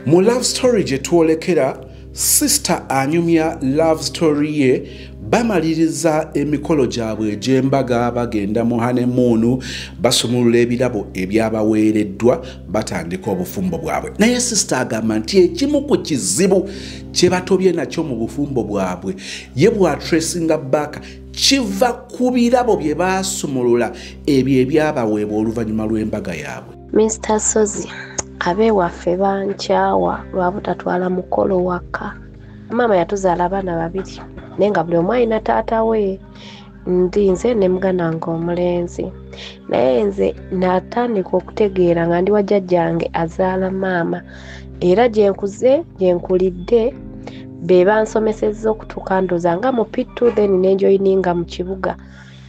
Mu love story gye twolekera, sister anyumya love story ye. Bamaliriza emikolo gyabwe egy'embaga, bagenda mu honeymoon, basumulula ebirabo ebyabaweereddwa, batandika obufumbo bwabwe. Naye sister agamba nti ekimu ku kizibu kye batobye nakyo mu bufumbo bwabwe, ye bw'atracinga back, kiva ku birabo bye baasumulula, ebyo ebyabaweebwa oluvannyuma lw'embaga yaabwe. Mr Sozi, ab'ewaffe bankyawa lwa butatwala mukolo waka. Maama yatuzaala abaana babiri, naye nga buli omu alina taata we. Ndi nze ne muganda wange omulenzi. Naye nze natandika okutegeera nga ndi wa jjajjange azaala maama, era gye nkuze, gye nkulidde, be bansomesezza okutuuka ndowooza nga mu P2, then ne njoyininga mu kibuga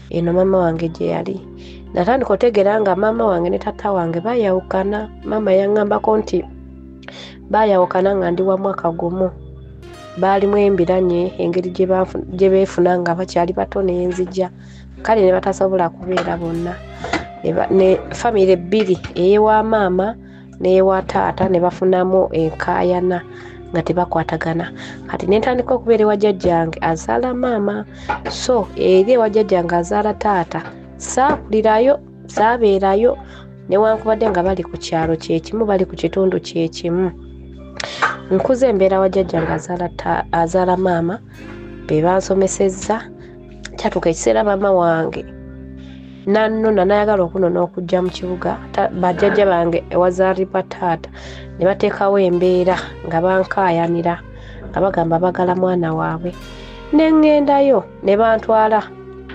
eno maama wange gye yali. Natandika otegeera nga maama wange ne taata wange baayawukana. Maama yaŋŋambako nti baayawukana nga ndi wa mwaka gumu. Baalimu embiranye, engeri gye beefuna nga bakyali bato n'enzija, kale ne batasobola kubeera bonna. Ne famire bbiri, ey'ewa maama n'ewa taata, ne bafunamu enkaayana nga tebakwatagana. Kati ne ntandika okubeera ewa jjajjange azaala maama. So eri ewa jjajjange azaala taata saakulirayo, saabeerayo, newankubadde nga bali ku kyalo kye kimu, bali ku kitundu kye kimu. Nkuze embeera wa jjajjange azaala maama, be bansomesezza. Kyatuuka ekiseera maama wange nannona, n'ayagala okunona okujja mu kibuga. Bajjajja bange ewazaalibwa taata ne bateekawo embeera nga bankaayanira, nga bagamba bagala mwana waabwe. Ne ŋŋendayo ne bantwala,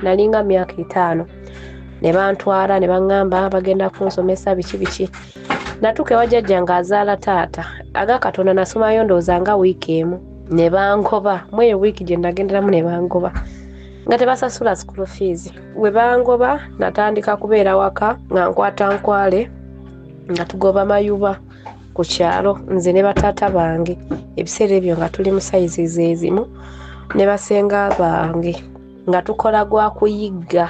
nalinga myaka 5, ne bantwala ne baŋŋamba bagenda kunsomesa biki biki. Natuuka ewa jjajjange azaala taata, aga Katonda nasomayo ndowooza nga wiiki emu ne bangoba. Mu eyo wiiki gye nagenderamu ne bangoba nga tebasasula school fees. We bangoba natandika kubeera waka nga nkwata nkwale, nga tugoba mayuba ku kyalo, nze ne bataata bange. Ebiseera ebyo nga tuli mu sayizi ezimu ne basenga bange, nga tukola gwa kuyigga,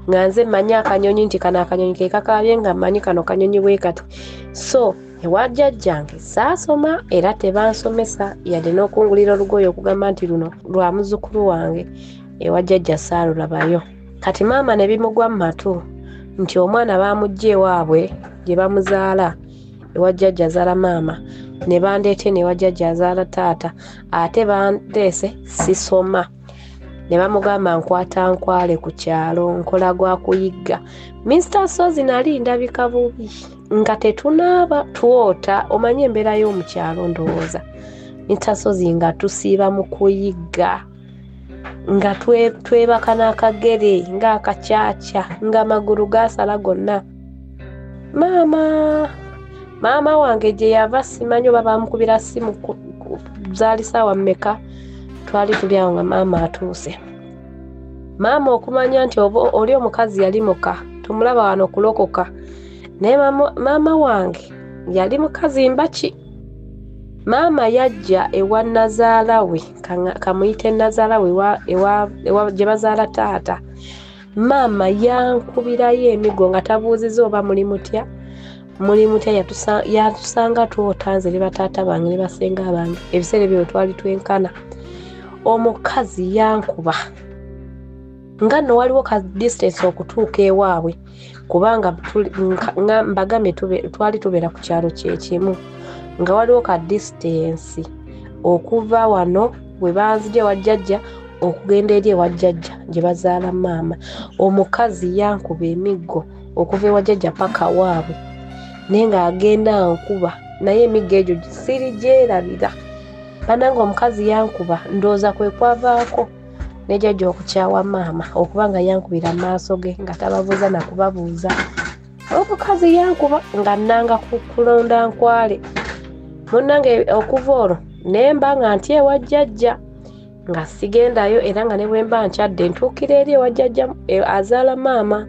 nga nze mmanyi akanyonyi nti kano akanyonyi ke kakaabye, nga mmanyi kano kanyonyi bwe kati. So ewa jjajjange saasoma era tebansomesa yadde n'okungulira olugoye okugamba nti luno lwa muzzukulu wange. Ewa jjajja saalulabayo. Kati maama ne bimugwa mu matu nti omwana baamuggya ewaabwe gye bamuzaala, ewa jjajja azaala maama, ne bandeeta eno ewa jjajja azaala taata, ate bandeese sisoma. Ne bamugamba nkwata nkwale ku kyalo, nkola gwa kuyigga. Mr Sozi, nali ndabika bubi, nga tetunaaba, twota, omanyi embeera y'omu kyalo ndowooza. Mr Sozi, nga tusiiba mu kuyigga, nga twebaka n'akagere ng'akacaca, ng'amagulu gaasala gonna. Maama wange gye yava simanyi oba baamukubira ssimu zaali ssaawa mmeka, twali tuli awo nga maama atuuse. Maama okumanya nti oba oli omukazi yali muka, tumulaba wano kulokoka, naye maama wange yali mukazi mbaki. Maama yajja ewa nnazaala we, kamuyite nnazaala we, ewa gye bazaala taata. Maama yankubirayo emiggo nga tabuuzizza oba muli mutya, muli mutya. Yatusanga twota, nze ne bataata bange ne basenga bange. Ebiseera ebyo twali twenkana. Omukazi yankuba nga nno waliwo ka distance okutuuka ewaabwe, kubanga nga mbagambye twali tubeera ku kyalo kye kimu, nga waliwo ka distance okuva wano we banzigya ewa jjajja okugenda eri ewa jjajja gye bazaala maama. Omukazi yankuba emiggo okuva ewa jjajja paka waabwe, naye ng'agenda nkuba, naye emiggo egyo sirigyerabira. Bannange, omukazi yankuba, ndowooza kwe kwavaako ne jjajja okukyawa maama, okuba nga yankubira mu maaso ge nga tababuuza na kubabuuza. Omukazi yankuba nga nnanga kulonda nkwale. Munnange, okuva olwo ne mba nga ntya ewa jjajja, nga sigendayo, era nga ne bwe mba nkyadde ntuukira eri ewa jjajja azaala maama,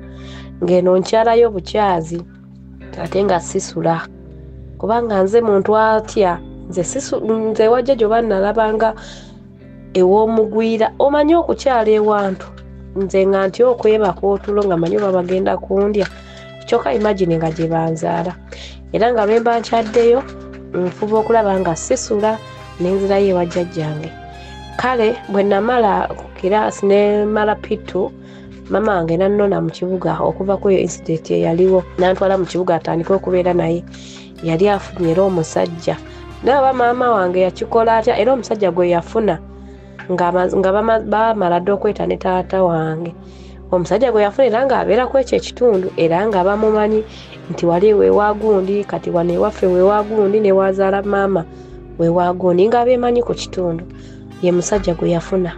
ng'eno nkyalayo bukyazi, ate nga sisula, kubanga nze muntu atya. Nze ewa jjajja oba nalabanga ew'omugwira, omanyi okukyala ewantu, nze nga ntya okwebaka otulo nga manyi oba bagenda kundya. Kyokka imagine nga gye banzaala, era nga lwe mba nkyaddeyo. nfuba okulaba nga sisula nenzirayo ewa jjajjange. Kale bwe namala kiraasi ne mala P2, mama wange nannona mu kibuga okuva ku eyo incident eyaliwo, nantwala mu kibuga atandike okubeera naye. Yali afunye era omusajja, naye oba maama wange yakikola atya, era omusajja gwe yafuna nga bamala dda okweta ne taata wange. Omusajja gwe yafuna era ng'abeera ku ekyo ekitundu, era nga bamumanyi nti wali wewagundi, kati wano ewaffe wewagundi, newazaala maama wewagundi, nga beemanyi ku kitundu. Ye musajja gwe yafuna.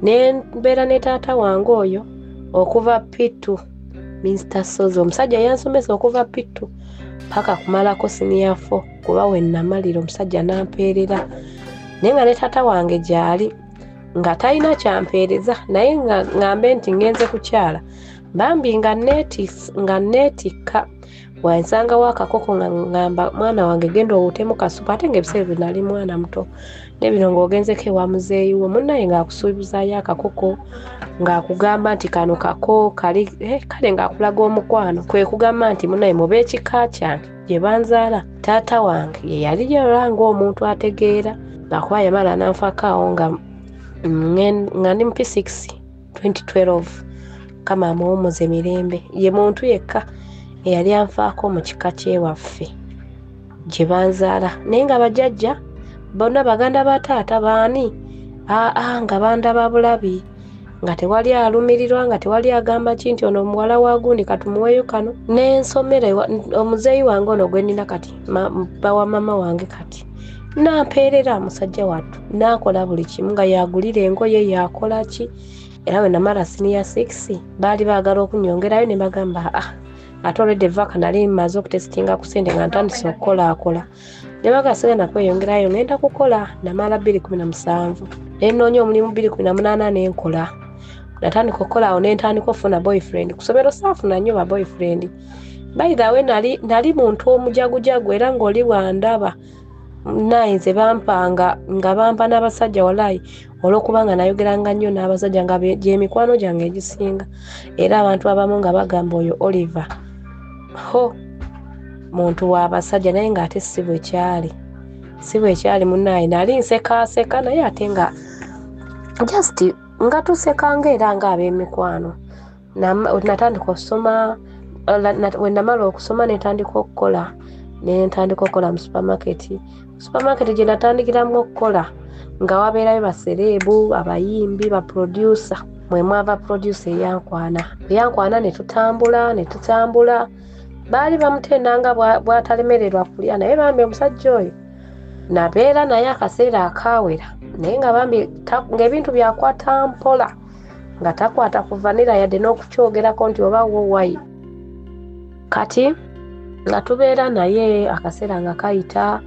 Nembeera ne taata wange oyo okuva P2. Mr Sozi, omusajja yansomesa okuva P2 paka kumalako senior 4, kuba we namalira omusajja nampeerera. Naye nga ne taata wange gyali nga talina kyampeereza, naye nga ŋŋambe nti ŋŋenze kukyala, bambi nga neetikka. Bwansangawo akakoko nga ŋŋamba, "Mwana wange, genda owuutemu kasupu," ate ng'ebiseera ebyo nali mwana muto. Nebino ng'ogenzeko ewa muzeeyi wo, munnaye ng'akusuubizaayo akakoko, ng'akugamba nti kano kako kali kale ng'akulaga omukwano. Kwe kugamba nti munnaye mu b'ekika kyange gye banzaala, taata wange ye yali yala ng'omuntu ategeera, lwakuba yamala nanfaako awo nga ndi mu P6 2012. Mukama amuwummuze mirembe. Ye muntu yekka eyali anfaako mu kika ky'ewaffe gye banzaala. Naye nga bajjajja bonna, baganda ba taata, baani, aa, nga bandaba bulabi, nga tewali alumirirwa, nga tewali agamba ki nti ono muwala wa gundi, katumuweeyo kano. Nensomera omuzeeyi wange ono gwe nnina kati, bba wa maama wange kati, nampeerera musajja wattu, n'akola buli kimu, nga yagulira engoye, yakola ki. Era bwe namala senior 6, baali baagala okunyongerayo, ne bagamba, "Ah, ate olwedde vac nali mmaze okutesitinga ku ssente nga ntandise okukolaakola," ne baga sigenda kweyongerayo, ngenda kukola. Namala 2017, ne nnoonya omulimu 2018, nenkola. Natandika okukola awo, nentandika okufuna boyfriend. Ku ssomero saafuna nnyo ba boyfriend. By the way, nali muntu omujagujagu, era ng'oli bwandaba naye nze bampanga, nga bampa n'abasajja walayi, olw'okubanga nayogeranga nnyo n'abasajja, nga gyemikwano gyange egisinga. Era abantu abamu nga bagamba, "Oyo Oliver ho muntu w'abasajja," naye ng'ate si bwe kyali, si bwe kyali. Munnaaye nali nsekaaseka, naye ate nga just nga tusekanga era ng'ab'emikwano. Natandika okusoma. We namala okusoma, netandika okukola, nentandika okukola mu supermarket. Supermarket gye natandikiramu okukola nga wabeerayo ba celeb, abayimbi, ba producer. Mwe mwava producer eyankwana. Eyankwana ne tutambula. Baali bamutenda nga bw'atalemererwa kulya, naye bambi omusajja oyo nabeera naye akaseera akaawera, naye nga bambi ng'ebintu byakwata mpola, nga takwata ku vanilla yadde n'okukyogerako nti oba wo wayi. Kati nga tubeera naye akaseera nga kayita,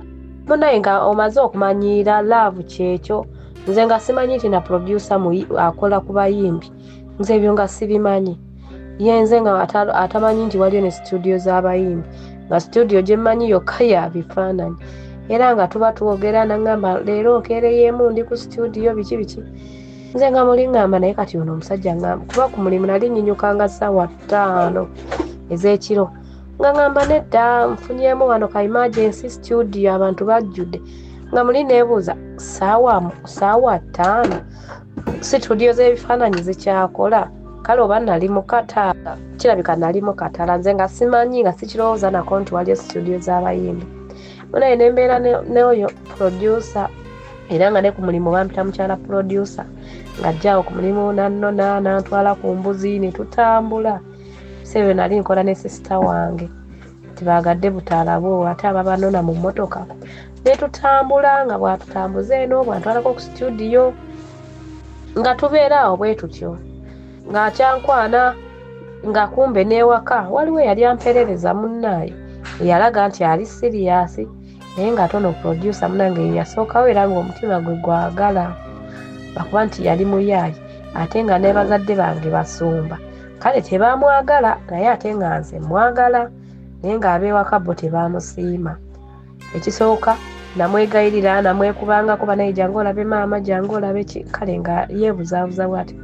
munaye nga omaze okumanyiira love kyekyo. Nze nga simanyi nti na producer akola ku bayimbi, nze ebyo nga sibimanyi. Ye nze nga atamanyi nti waliyo ne studio z'abayimbi, nga studio gye mmanyi yokka ya bifaananyi. Era nga tuba twogera, naŋŋamba, "Leero nkeereyeemu, ndi ku studio," biki biki. Nze nga muli ŋŋamba, naye kati ono omusajja ŋŋamba, kuba ku mulimu nali nyinyukanga ssaawa 5 ez'ekiro, nga ŋŋamba, "Nedda, nfunyeemu wano ka emergency studio, abantu bajjudde." Nga muli neebuuza, ssaawa 5 situdiyo z'ebifaananyi zikyakola? Kale oba nali mukataala, kirabika nali mukatala, nze nga simanyi, nga sikirowooza nako nti waliyo situdiyo z'abayimbi. Munaye nembeera n'oyo producer, era nga ne ku mulimu bampita mukyala producer. Ng'ajjaawo ku mulimu nannona, nantwala ku mbuzi, ne tutambula. Sebyo nali nkola ne sister wange, tibaagadde butaalabo ate ababanona mu mmotoka, ne tutambula, nga bwatutambuza eno, bwantwalako ku situdiyo, nga tubeera awo bwe tutyo, ng'akyankwana. Nga kumbe n'ewaka waliwo eyali amperereza, munnaaye, eyalaga nti ali serious, naye nga tono producer munange ye yasookawo, era ng'omutima gwe gwagala, lwakuba nti yali muyaayi, ate nga ne bazadde bange basumba, kale tebamwagala, naye ate nga nze mwagala, naye ng'abeewaka bo tebamusiima. Ekisooka namwegayirira, namwekubangako, "Banaye, jangu olabe maama, jangu olabe ki." Kale nga yeebuzaabuza bw'atyo,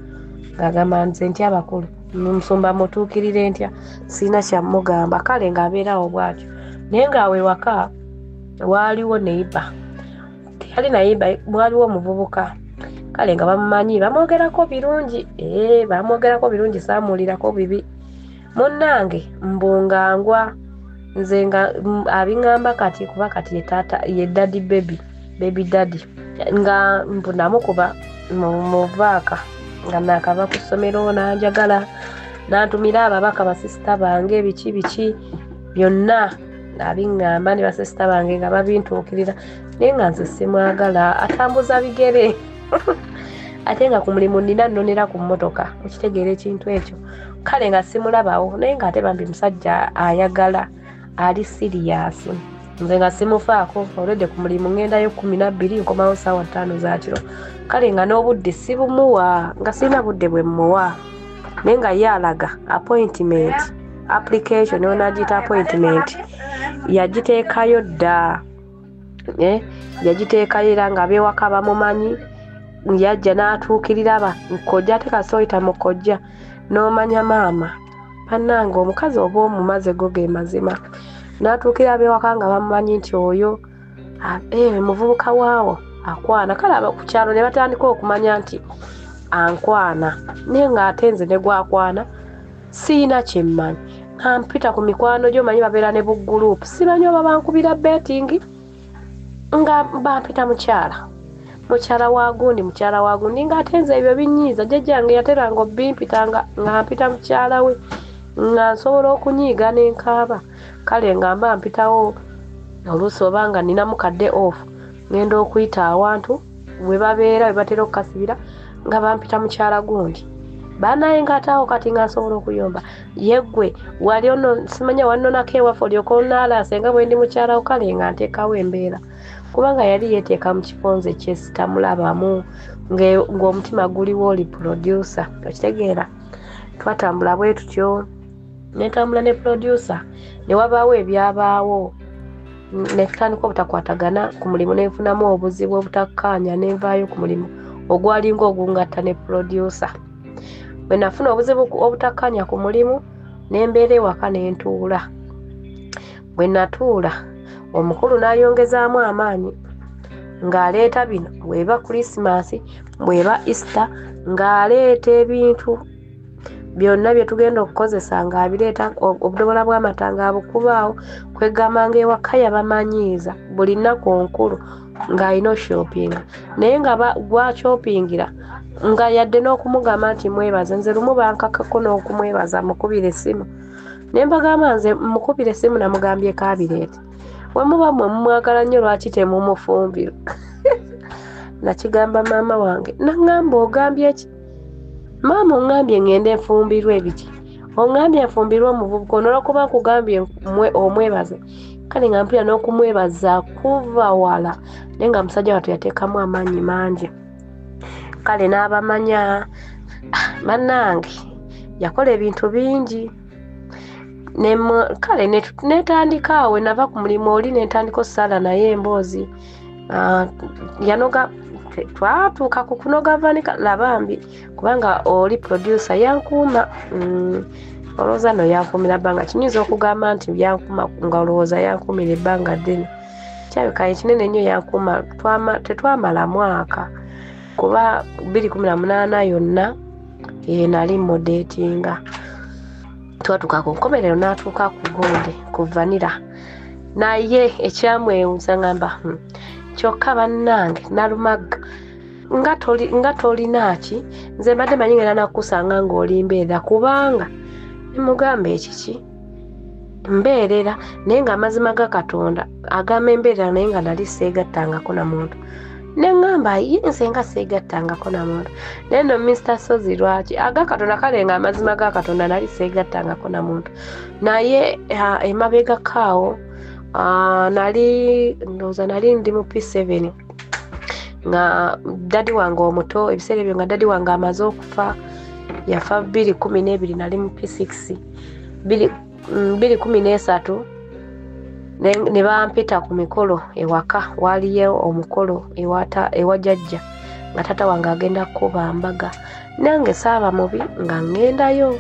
ng'agamba, "Nze ntya abakulu, musumba mutuukirire ntya, sirina kyamugamba." Kale ng'abeerawo bw'atyo, naye ng'awo ewaka Waaliwo neighbor, teyali neighbor, waliwo omuvubuka kale nga bamumanyi, bamwogerako birungi, bamwogerako birungi, saamuwulirako bibi. Munnange mbungangwa nze nga abiŋŋamba kati, kuba kati ye taata, ye daddy baby, baby daddy, nga mbu namukuba mu vaaka nga naakava ku ssomero, n'anjagala, n'antumira ababaka basisita bange biki biki byonna abiŋŋamba, ne basisita bange nga babintuukirira, naye nga nze simwagala, atambuza bigere ate nga ku mulimu nnina nnonera ku mmotoka, okitegeera ekintu ekyo. Kale nga simulabawo, naye ng'ate bambi musajja ayagala, ali siriyasi, nze nga simufaako. Olwedde ku mulimu ŋŋendayo 12, nkomawo ssaawa 5 za kiro, kale nga n'obudde sibumuwa, nga sirina budde bwe mmuwa, naye nga ye alaga appointment, application onaagiyita appointment, yagiteekayo dda, yagiteekayo era nga ab'ewaka bamumanyi. Yajja n'atuukirira abakojja, ate kasita oyita mu kojja n'omanya maama bannange omukazi oba omumaze go ge mazima. N'atuukira ab'ewaka nga bamumanyi nti oyo muvubuka waawo akwana. Kale ku kyalo ne batandika okumanya nti ankwana, naye ng'ate nze ne gwakwana siina kye mmanyi. Nga mpita ku mikwano gyo, manyi babeera ne bugulupu, simanyi oba bankubira betting, nga bampita mukyala, mukyala wa gundi, mukyala wa gundi, ng'ate nze ebyo binyiiza. Jjajjange yateranga obimpita nga mpita mukyala we, nga nsobola okunyiiga ne nkaaba. Kale nga mba mpitawo oluusi oba nga nina mukadde off, ngenda okuyita awantu we babeera we batera okukasibira, nga bampita mukyala gundi. Banaye ng'ate awo kati nga nsobola okuyomba, ye ggwe wali ono simanya wannonako ewaffe olyoke onnaalaase nga bwe ndi mukyala wo. Kale nga nteekawo embeera, kubanga yali yeeteeka mu kifo nze kye sitamulabamu, ng'omutima guliwo oli producer, okitegeera. Twatambula bwe tutyo, ne ntambula ne producer, ne wabaawo ebyabaawo, ne tutandika obutakwatagana ku mulimu, ne nfunamu obuzibu obutakkaanya, ne nvaayo ku mulimu ogwalinga ogungatta ne producer. Bwe nafuna obuzibu obutakkaanya ku mulimu, ne mbeera ewaka ne ntuula. Bwe natuula, omukulu n'ayongezaamu amaanyi ng'aleeta bino, bw'eba Christmas, bw'eba Easter, ng'aleeta ebintu byonna bye tugenda okukozesa, ng'abireeta, obudomola bw'amata ng'abukubaawo. Kwegamba ng'ewaka yabamanyiiza buli nnaku nkulu ng'alina oshoppinga, naye nga gw'ashoppingira nga yadde n'okumugamba nti mwebaze. Nze lumu bankakako n'okumwebaza, mukubira essimu, ne mbagamba nze mukubira essimu, namugambyeko abireete. We muba mmwe mumwagala nnyo, lwaki temumufumbirwa? Nakigamba maama wange, naŋŋamba ogambye ki? Maama oŋŋambye ŋŋende nfumbirwe ebiki? Oŋŋambye nfumbirwe omuvubuka ono olwokuba nkugambye omwebaze. Kale nga mpulira n'okumwebaza kuva wala, naye nga musajja wattu yateekamu amaanyi mangi. Kale n'abamanya bannange yakola ebintu bingi. Kale netandika awo, nava ku mulimu oli ne ntandika okusala naye emboozi. Yanoga, twatuuka ku kunoga vanika labambi, kubanga oli producer yankuuma. Olowooza nno yankuumira bbanga kinyinza okugamba nti yankuuma, nga olowooza yankuumira ebbanga ddene, kirabika ekinene nnyo yankuuma. Tetwamala mwaka, kuba 2018 yonna nali mudatinga. Twatuuka ku nkomerero, n'atuuka ku gundi ku vanilla, naye ekyamwewuunyisa ngamba, kyokka bannange nalumagga nga tolina ki, nze mbadde manyi ngenda nakusanga ng'oli mbeerera, kubanga nemugamba ekiki mbeerera, naye ng'amazima ga Katonda agamba embeerera, naye nga nali seegattangako na muntu. Ne ŋŋamba ye nze nga seegattangako na muntu, naye nno Mr Sozi lwaki aga Katonda? Kale nga amazima ga Katonda nali seegattangako na muntu, naye emabegako awo nali ndowooza nali ndi mu P7, nga daddy wange omuto, ebiseera ebyo nga daddy wange amaze okufa, yafa 2012, nali mu P6, 2013, ne bampita ku mikolo ewaka. Waaliyo omukolo ewa jjajja, nga taata wange agenda kukuba mbaga, nange saaba mubi nga ŋŋendayo.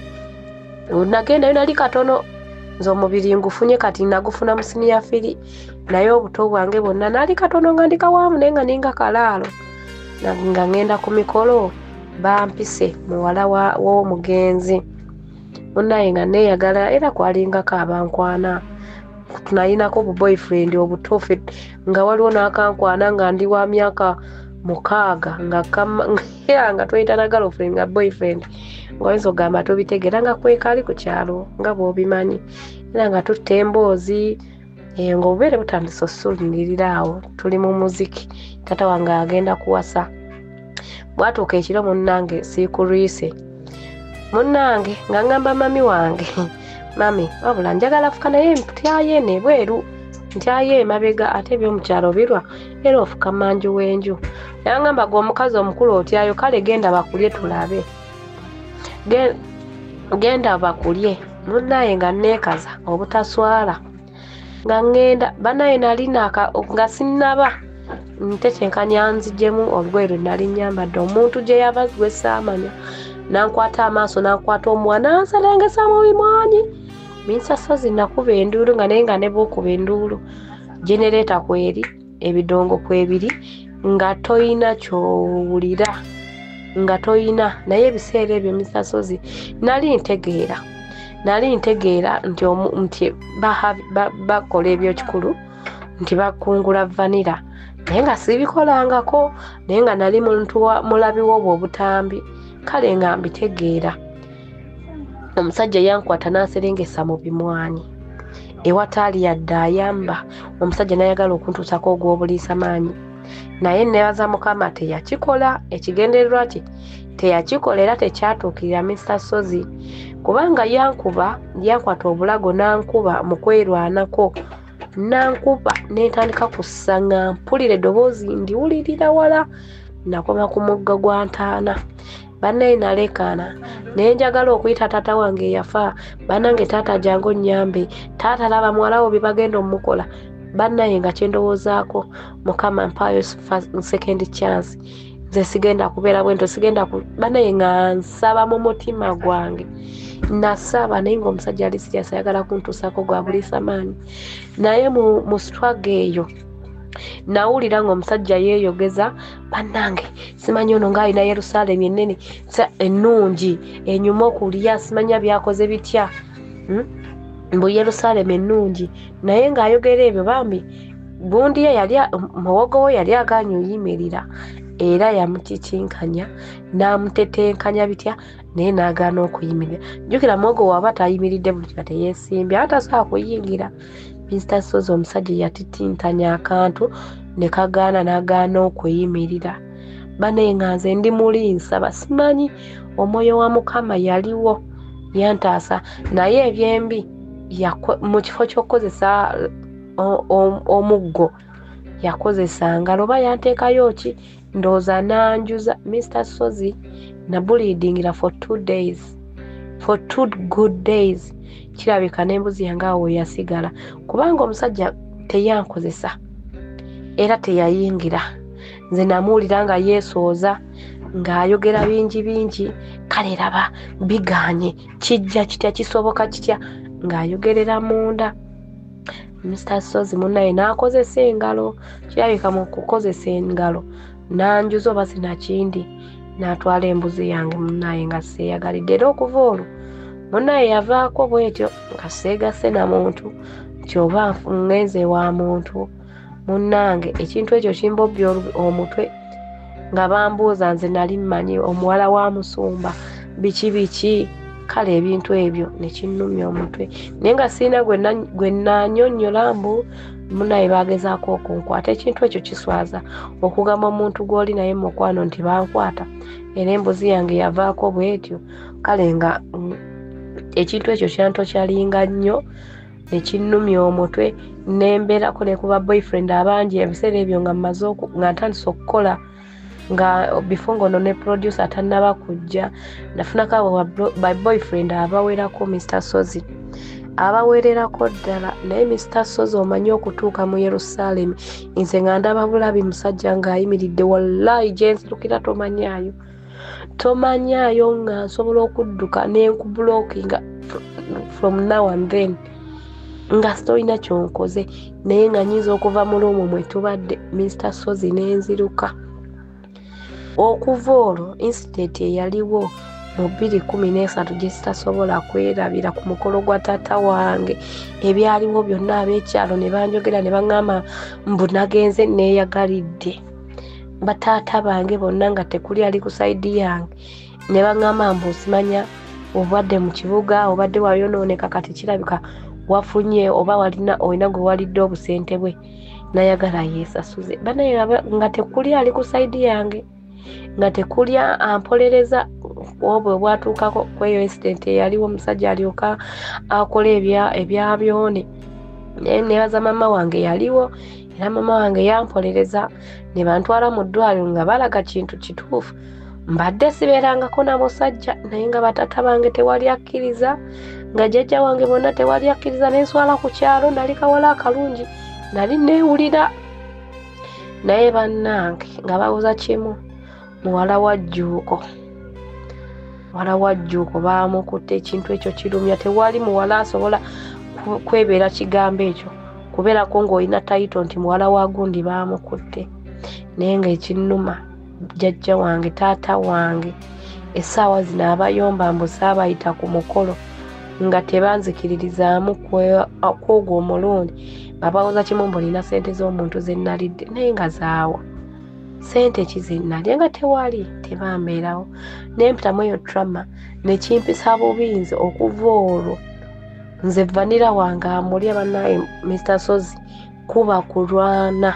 Nagendayo nali katono. Nze omubiri ngufunye kati nagufuna mu siniya firi, naye obuto bwange bwonna nali katono nga ndi kawaamu naye nga ninga kalaalo. Nga ngenda ku mikolo bampise muwala w'omugenzi. Munnaye nga neeyagala era kwalingako abankwana. Nalinako bu boyfriend obuto nga waliwo n'akankwana nga ndi wa myaka 6 nga tweyita na girlfriend nga boyfriend. Ng'oyinza okugamba tobitegeera nga kwekali ku kyalo nga bw'obimanyi. Era nga tutta emboozi ng'obubeere butandise osuulirira awo tuli mu muziki. Taata wange agenda kuwasa. Bwatuuka ekiro munnange siikulwise. Munnange nga ngamba mami wange, mami wabula njagala fuka naye ntyayo eno ebweru, ntyayo emabega ate ebyomukyalo birwa era ofuka manju w'enju. Yangamba gwe omukazi omukulu otyayo, kale genda bakulye tulabe. Genda bakulye. Munnaye nga neekaza obutaswala. Nga ŋŋenda bannaye nali nga sinnaba ntetenkanya nzigyemu olugoye lwe nali nnyambadde. Omuntu gye yava gwe saamanya n'ankwata amaaso n'ankwata omuwa n'anserengesa mu bimwanyi. Minsasozi nakuba enduulu nga naye nga ne bw'okuba enduulu genereeta kweri ebidongo kwebiri nga toyina ky'owulira nga toyina. Naye ebiseera ebyo Misasozi nali ntegeera nti bakola ebyekikulu nti bakungula vanira, naye nga sibikolangako, naye nga nali muntu mulabi w'obwo obutambi, kale nga mbitegeera. Omusajja yankwata n'anserengesa mu bimwanyi ewataali yadde ayamba. Omusajja n'ayagala okuntuusako ogw'obuliisa maanyi, naye neebaza Mukama teyakikola. Ekigendererwa kye teyakikola era tekyatuukirira Mr. Sozi, kubanga yankuba, yankwata obulago n'ankuba mu kwerwanako, n'ankuba ne ntandika kussa nga mpulira eddoboozi ndiwulirira wala. Nakoma ku mugga gwa ntaana. Bannaye naleekaana naye njagala okuyita taata wange eyafa. Bannange taata jangu onnyambe, taata laba muwala wo bye bagenda omukola. Bannaye nga kye ndowoozaako, Mukama mpaayo second chance, nze sigenda kubeera bwentyo, sigenda bannaye nga nsaba mu mutima gwange. Nasaba naye ng'omusajja ali serious ayagala kuntuusaako gwa buliisa maanyi. Naye mu struggle eyo nawulira ng'omusajja yeeyogeza, bannange simanyi ono ng'alina Yerusaalemi ennene ennungi enyuma okulya, simanya byakoze bitya, mbu Yerusaalemi ennungi. Naye ng'ayogera ebyo bambi gundi ye yali muwogo we yali agaanye oyimirira, era yamukikinkanya n'amutetenkanya bitya, naye n'agaana okuyimirira. Jjukira muwogo waba tayimiridde buli nga teyeesimbye ate tasobola kuyingira. Mr. Sozi omusajja yatitintanya akantu ne kagaana n'agaana okuyimirira. Bannaye nga nze ndi muli nsaba, simanyi omwoyo wa Mukama yaliwo yantaasa. Naye ebyembi mu kifo ky'okukozesa omuggo yakozesa ngalo oba yanteekayo ki ndowooza n'anjuza. Mr. Sozi nabuliidingira for 2 days, for 2 good days. Kirabika n'embuzi yange awo yasigala, kubanga omusajja teyankozesa era teyayingira. Nze namuwulira nga yeesooza ng'ayogera bingi bingi, kale laba bigaanye, kijja kitya, kisoboka kitya, ng'ayogerera munda. Mr. Sozi munnaye n'akozesa engalo, kirabika mu kukozesa engalo n'anjuza oba sinakindi, n'atwala embuzi yange munnaye nga seeyagalidde. Era okuva olwo munnaye yavaako bwetyo nga seegase na muntu nti oba ngenze wa muntu. Munnange ekintu ekyo kimbobbya omutwe nga bambuuza nze nali mmanyi omuwala wa musumba biki biki, kale ebintu ebyo ne kinnumya omutwe. Naye nga sirina gwe nanyonnyola mbu munnaye baagezaako okunkwata. Ekintu ekyo kiswaza okugamba omuntu gw'oli naye mukwano nti bankwata, era embuzi yange yavaako bwetyo. Kale nga ekintu ekyo kyantokyalinga nnyo ne kinnumya omutwe, nembeerako ne ku ba boyfriend abangi ebiseera ebyo nga mmaze nga ntandise okukola nga before ng'ono ne producer tannaba kujja. Nafunako abo ba boyfriend abawerako Mr. Sozi, abawererako ddala. Naye Mr. Sozi omanyi okutuuka mu Yerusaalemi nze nga ndaba bulabi musajja ng'ayimiridde, wallahi gye nzirukira tomanyaayo, tomanyaayo nga nsobola okudduka ne nkublockinga from now and then. Nga sitolina kyonkoze, naye nga nnyinza okuva mu luumu mwe tubadde Mr. Sozi n'enziruka. Okuva olwo incident eyaliwo mu 2013 gye sitasobola kwerabira ku mukolo gwa taata wange, ebyaliwo byonna ab'ekyalo ne banjogera ne baŋŋamba mbu nagenze neeyagalidde. Bataata bange bonna nga tekuli ali ku sayidi yange ne baŋŋamba mbu simanya obadde mu kibuga, obadde wayonooneka, kati kirabika wafunye oba walina olina gwe walidde obusente bwe, nayagala yeesasuze. Banaye nga tekuli ali ku sayidi yange, nga tekuli ampolereza obwe bwatuukako kweyo incident eyaliwo, omusajja alyoka akola ebyabyone. Naye nebaza mama wange yaliwo, era mama wange yampolereza ne bantwala mu ddwaliro nga balaga kintu kituufu. Mbadde sibeerangako na musajja, naye nga bataata bange tewali akkiriza, nga jjajja wange bonna tewali akkiriza, nenswala ku kyalo, nali kawala akalungi, nali neewulira. Naye bannange nga babuuza kimu, muwala wa Jjuuko, muwala wa Jjuuko baamukutte. Ekintu ekyo kirumya, tewali muwala asobola kwebeera kigambo ekyo, kubeerako ng'olina tayito nti muwala wa gundi baamukutte. Naye nga ekinnuma, jjajja wange, taata wange, essaawa zino abayomba mbu saabayita ku mukolo nga tebanzikiririzaamu kwogwo omulundi, babawoza kimu mbu nina ssente z'omuntu ze nnalidde, naye nga zaawa ssente ki ze nnalya nga tewali, tebambeerawo. Nempitamu eyo trauma ne kimpisa bubi nze okuva olwo. Nze vanira wange amulya bannaye Mr. Sozi, kuba kulwana.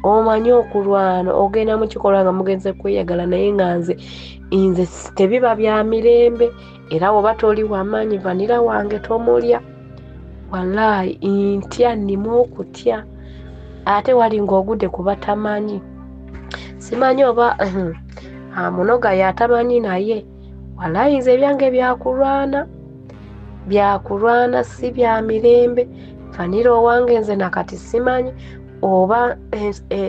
Omanyi okulwana, ogenda mu kikolwa nga mugenze kweyagala, naye nga nze tebiba bya mirembe. Era oba toli wamaanyi, vanira wange tomulya. Wallaahi ntya, nnimu okutya, ate wali ng'ogudde ku batamanyi. Simanyi oba munoga yatamanyi, naye wallaahi nze ebyange byakulwana, byakulwana, si bya mirembe. Vanira owange nze nakati simanyi oba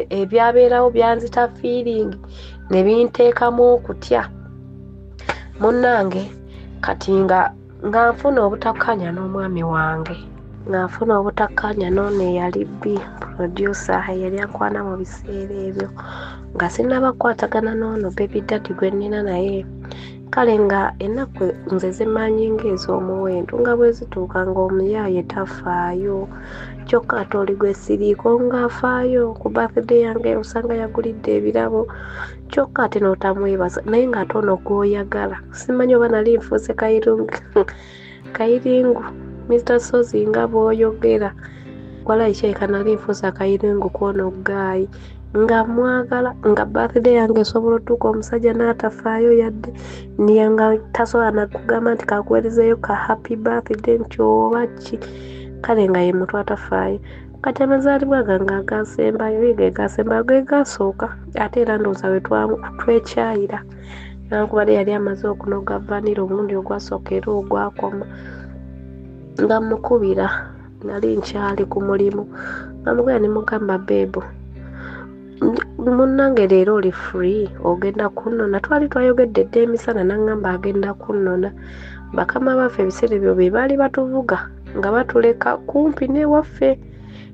ebyabeerawo byanzita feeling ne binteekamu okutya. Munnange kati nga nfuna obutakkaanya n'omwami wange, nga nfuna obutakkaanya n'ono eyali B producer eyali ankwana mu biseera ebyo, nga sinnaba kukwatagana n'ono baby daddy gwe nnina naye. Kale nga ennaku nze zimmanyi ng'ez'omuwendo, nga bwe zituuka ng'omuyaaye tafaayo, kyokka ate oli gwe siriiko ng'afaayo. Ku birthday yange osanga yagulidde ebirabo, kyokka ate n'otamwebaza, naye ng'ate ono gw'oyagala. Simanyi oba nali nfuuse kayiringu Mr. Sozi nga bw'oyogera, walayi kirabika nali nfuuse akayiringu kw'ono ggaayi, nga mwagala, nga birthday yange esobola otuuka omusajja n'atafaayo yadde, niye nga tasobola nakugamba nti kakuweerezeeyo ka happy birthday nti oba ki. Kale nga ye muntu atafaayo. Kati amazaalibwa gange agasembayo, ge gasembayo, ge gasooka, ate era ndowooza we twekyayira, newankubadde yali amaze okunoga vanira omulundi ogwasooka era ogwakoma. Nga mmukubira, nali nkyali ku mulimu, nga mukubira ne mugamba, beebo munnange leero oli free, ogenda kunnona? Twali twayogedde dda emisana, n'aŋŋamba agenda kunnona. Bakama baffe ebiseera ebyo be baali batuvuga nga batuleka kumpi n'ewaffe,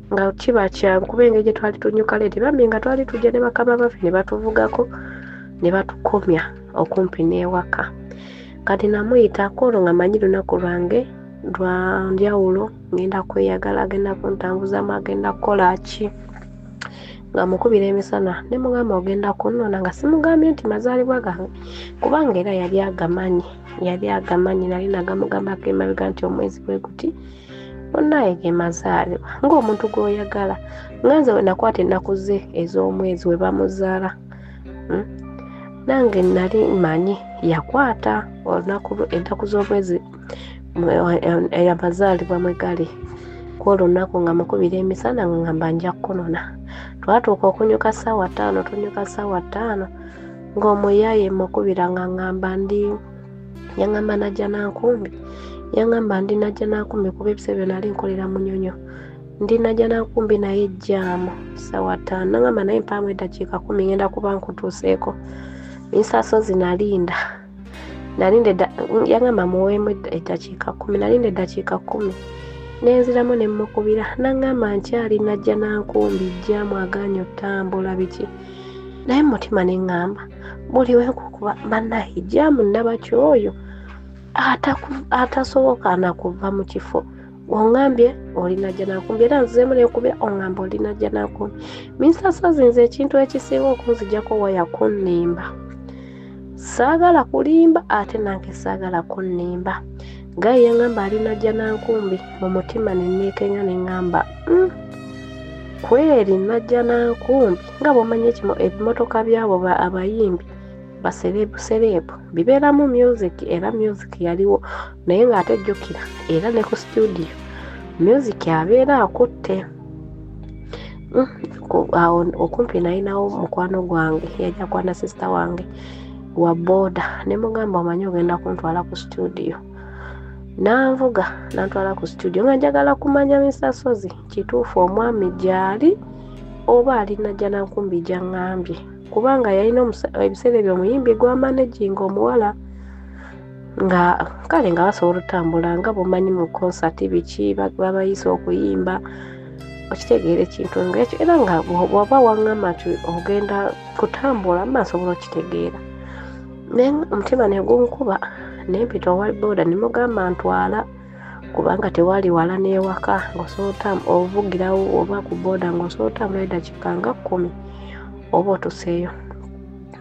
nga kiba kyangu kuba engeri gye twali tunyuka leeti, bambi nga twali tujja ne bakama baffe ne batuvugako ne batukomya okumpi n'ewaka. Kati namuyitako olwo nga manyi lunaku lwange lwa njawulo, ngenda kweyagala, agenda kuntambuzamu, agenda kukola ki. Nga mukubira emisana ne mugamba ogenda kunnona, nga simugambye nti mazaalibwa gange, kubanga era yali agamanyi, yali agamanyi, nali nagamugambako emabega nti omwezi bwe guti munnaye ge mazaalibwa. Ng'omuntu gw'oyagala, nga nze we nakwata ennaku ze ez'omwezi we bamuzaala, nange nali mmanyi yakwata olunaku ennaku z'omwezi amazaalibwa mwe gali. Ku olunaku nga mukubira emisana nga ngamba nja kukunona. Twatuuka okunyuka ssaawa 5, tunyuka ssaawa 5 ng'omuyaaye mukubira nga ngamba ndi, yaŋŋamba najja nankumbi, yaŋŋamba ndi najja nankumbi kuba ebiseera byo nali nkolera Munyonyo, ndi najja nankumbi naye jjaamu ssaawa 5. Naŋŋamba naye mpaamu eddakiika 10 ngenda kuba nkutuuseeko. Ensaso zinalinda, nalinda, yaŋŋamba muweemu eddakiika 10, nalinda eddakiika 10. Nenziramu ne mmukubira n'aŋŋamba nkyali najja nankumbi jjaamu agaanye ottambula biki. Naye mutima ne ŋŋamba buli wenkukuba bannaye jjaamu nnabaki oyo atasoboka na kuva mu kifo. Oŋŋambye oli najja nankumbi era nzizeemu nenkubira oŋŋamba oli najja nankumbi. Mr. Sozi nze ekintu ekisinga okunzigyako waya kunnimba. Saagala kulimba ate nange saagala kunnimba. Gayi yaŋŋamba ali najja nankumbi mu mutima ne neekenya ne ŋŋamba kweri najja nankumbi nga bw'omanyi ebimotoka byabo abayimbi basereebu bibeeramu music era music yaliwo naye ng'ate jjukira era ne ku studio music abeera akutte. Awo okumpi nalinawo mukwano gwange yajja kwana sister wange wa boda ne mugamba omanyi ogenda kuntwala ku studio. Nanvuga nantwala ku studio nga njagala kumanya Mr. Sozi kituufu omwami gy'ali oba ali najja nankumbi gy'aŋŋambye kubanga yalina ebiseera ebyo omuyimbi gw'amanaginga omuwala nga kale nga basobola otambula nga bw'omanyi mu konsati biki babayise okuyimba okitegeera ekintu ng'ekyo era nga bw'oba waŋŋamba nti ogenda kutambula mba nsobola okitegeera. Naye omutima ne gunkuba ne mpita owa boda ne mugamba ntwala kubanga tewali wala n'ewaka ng'osobola ovugirawo oba ku boda ng'osobola otambula eddakiika nga 10 oba otuseeyo.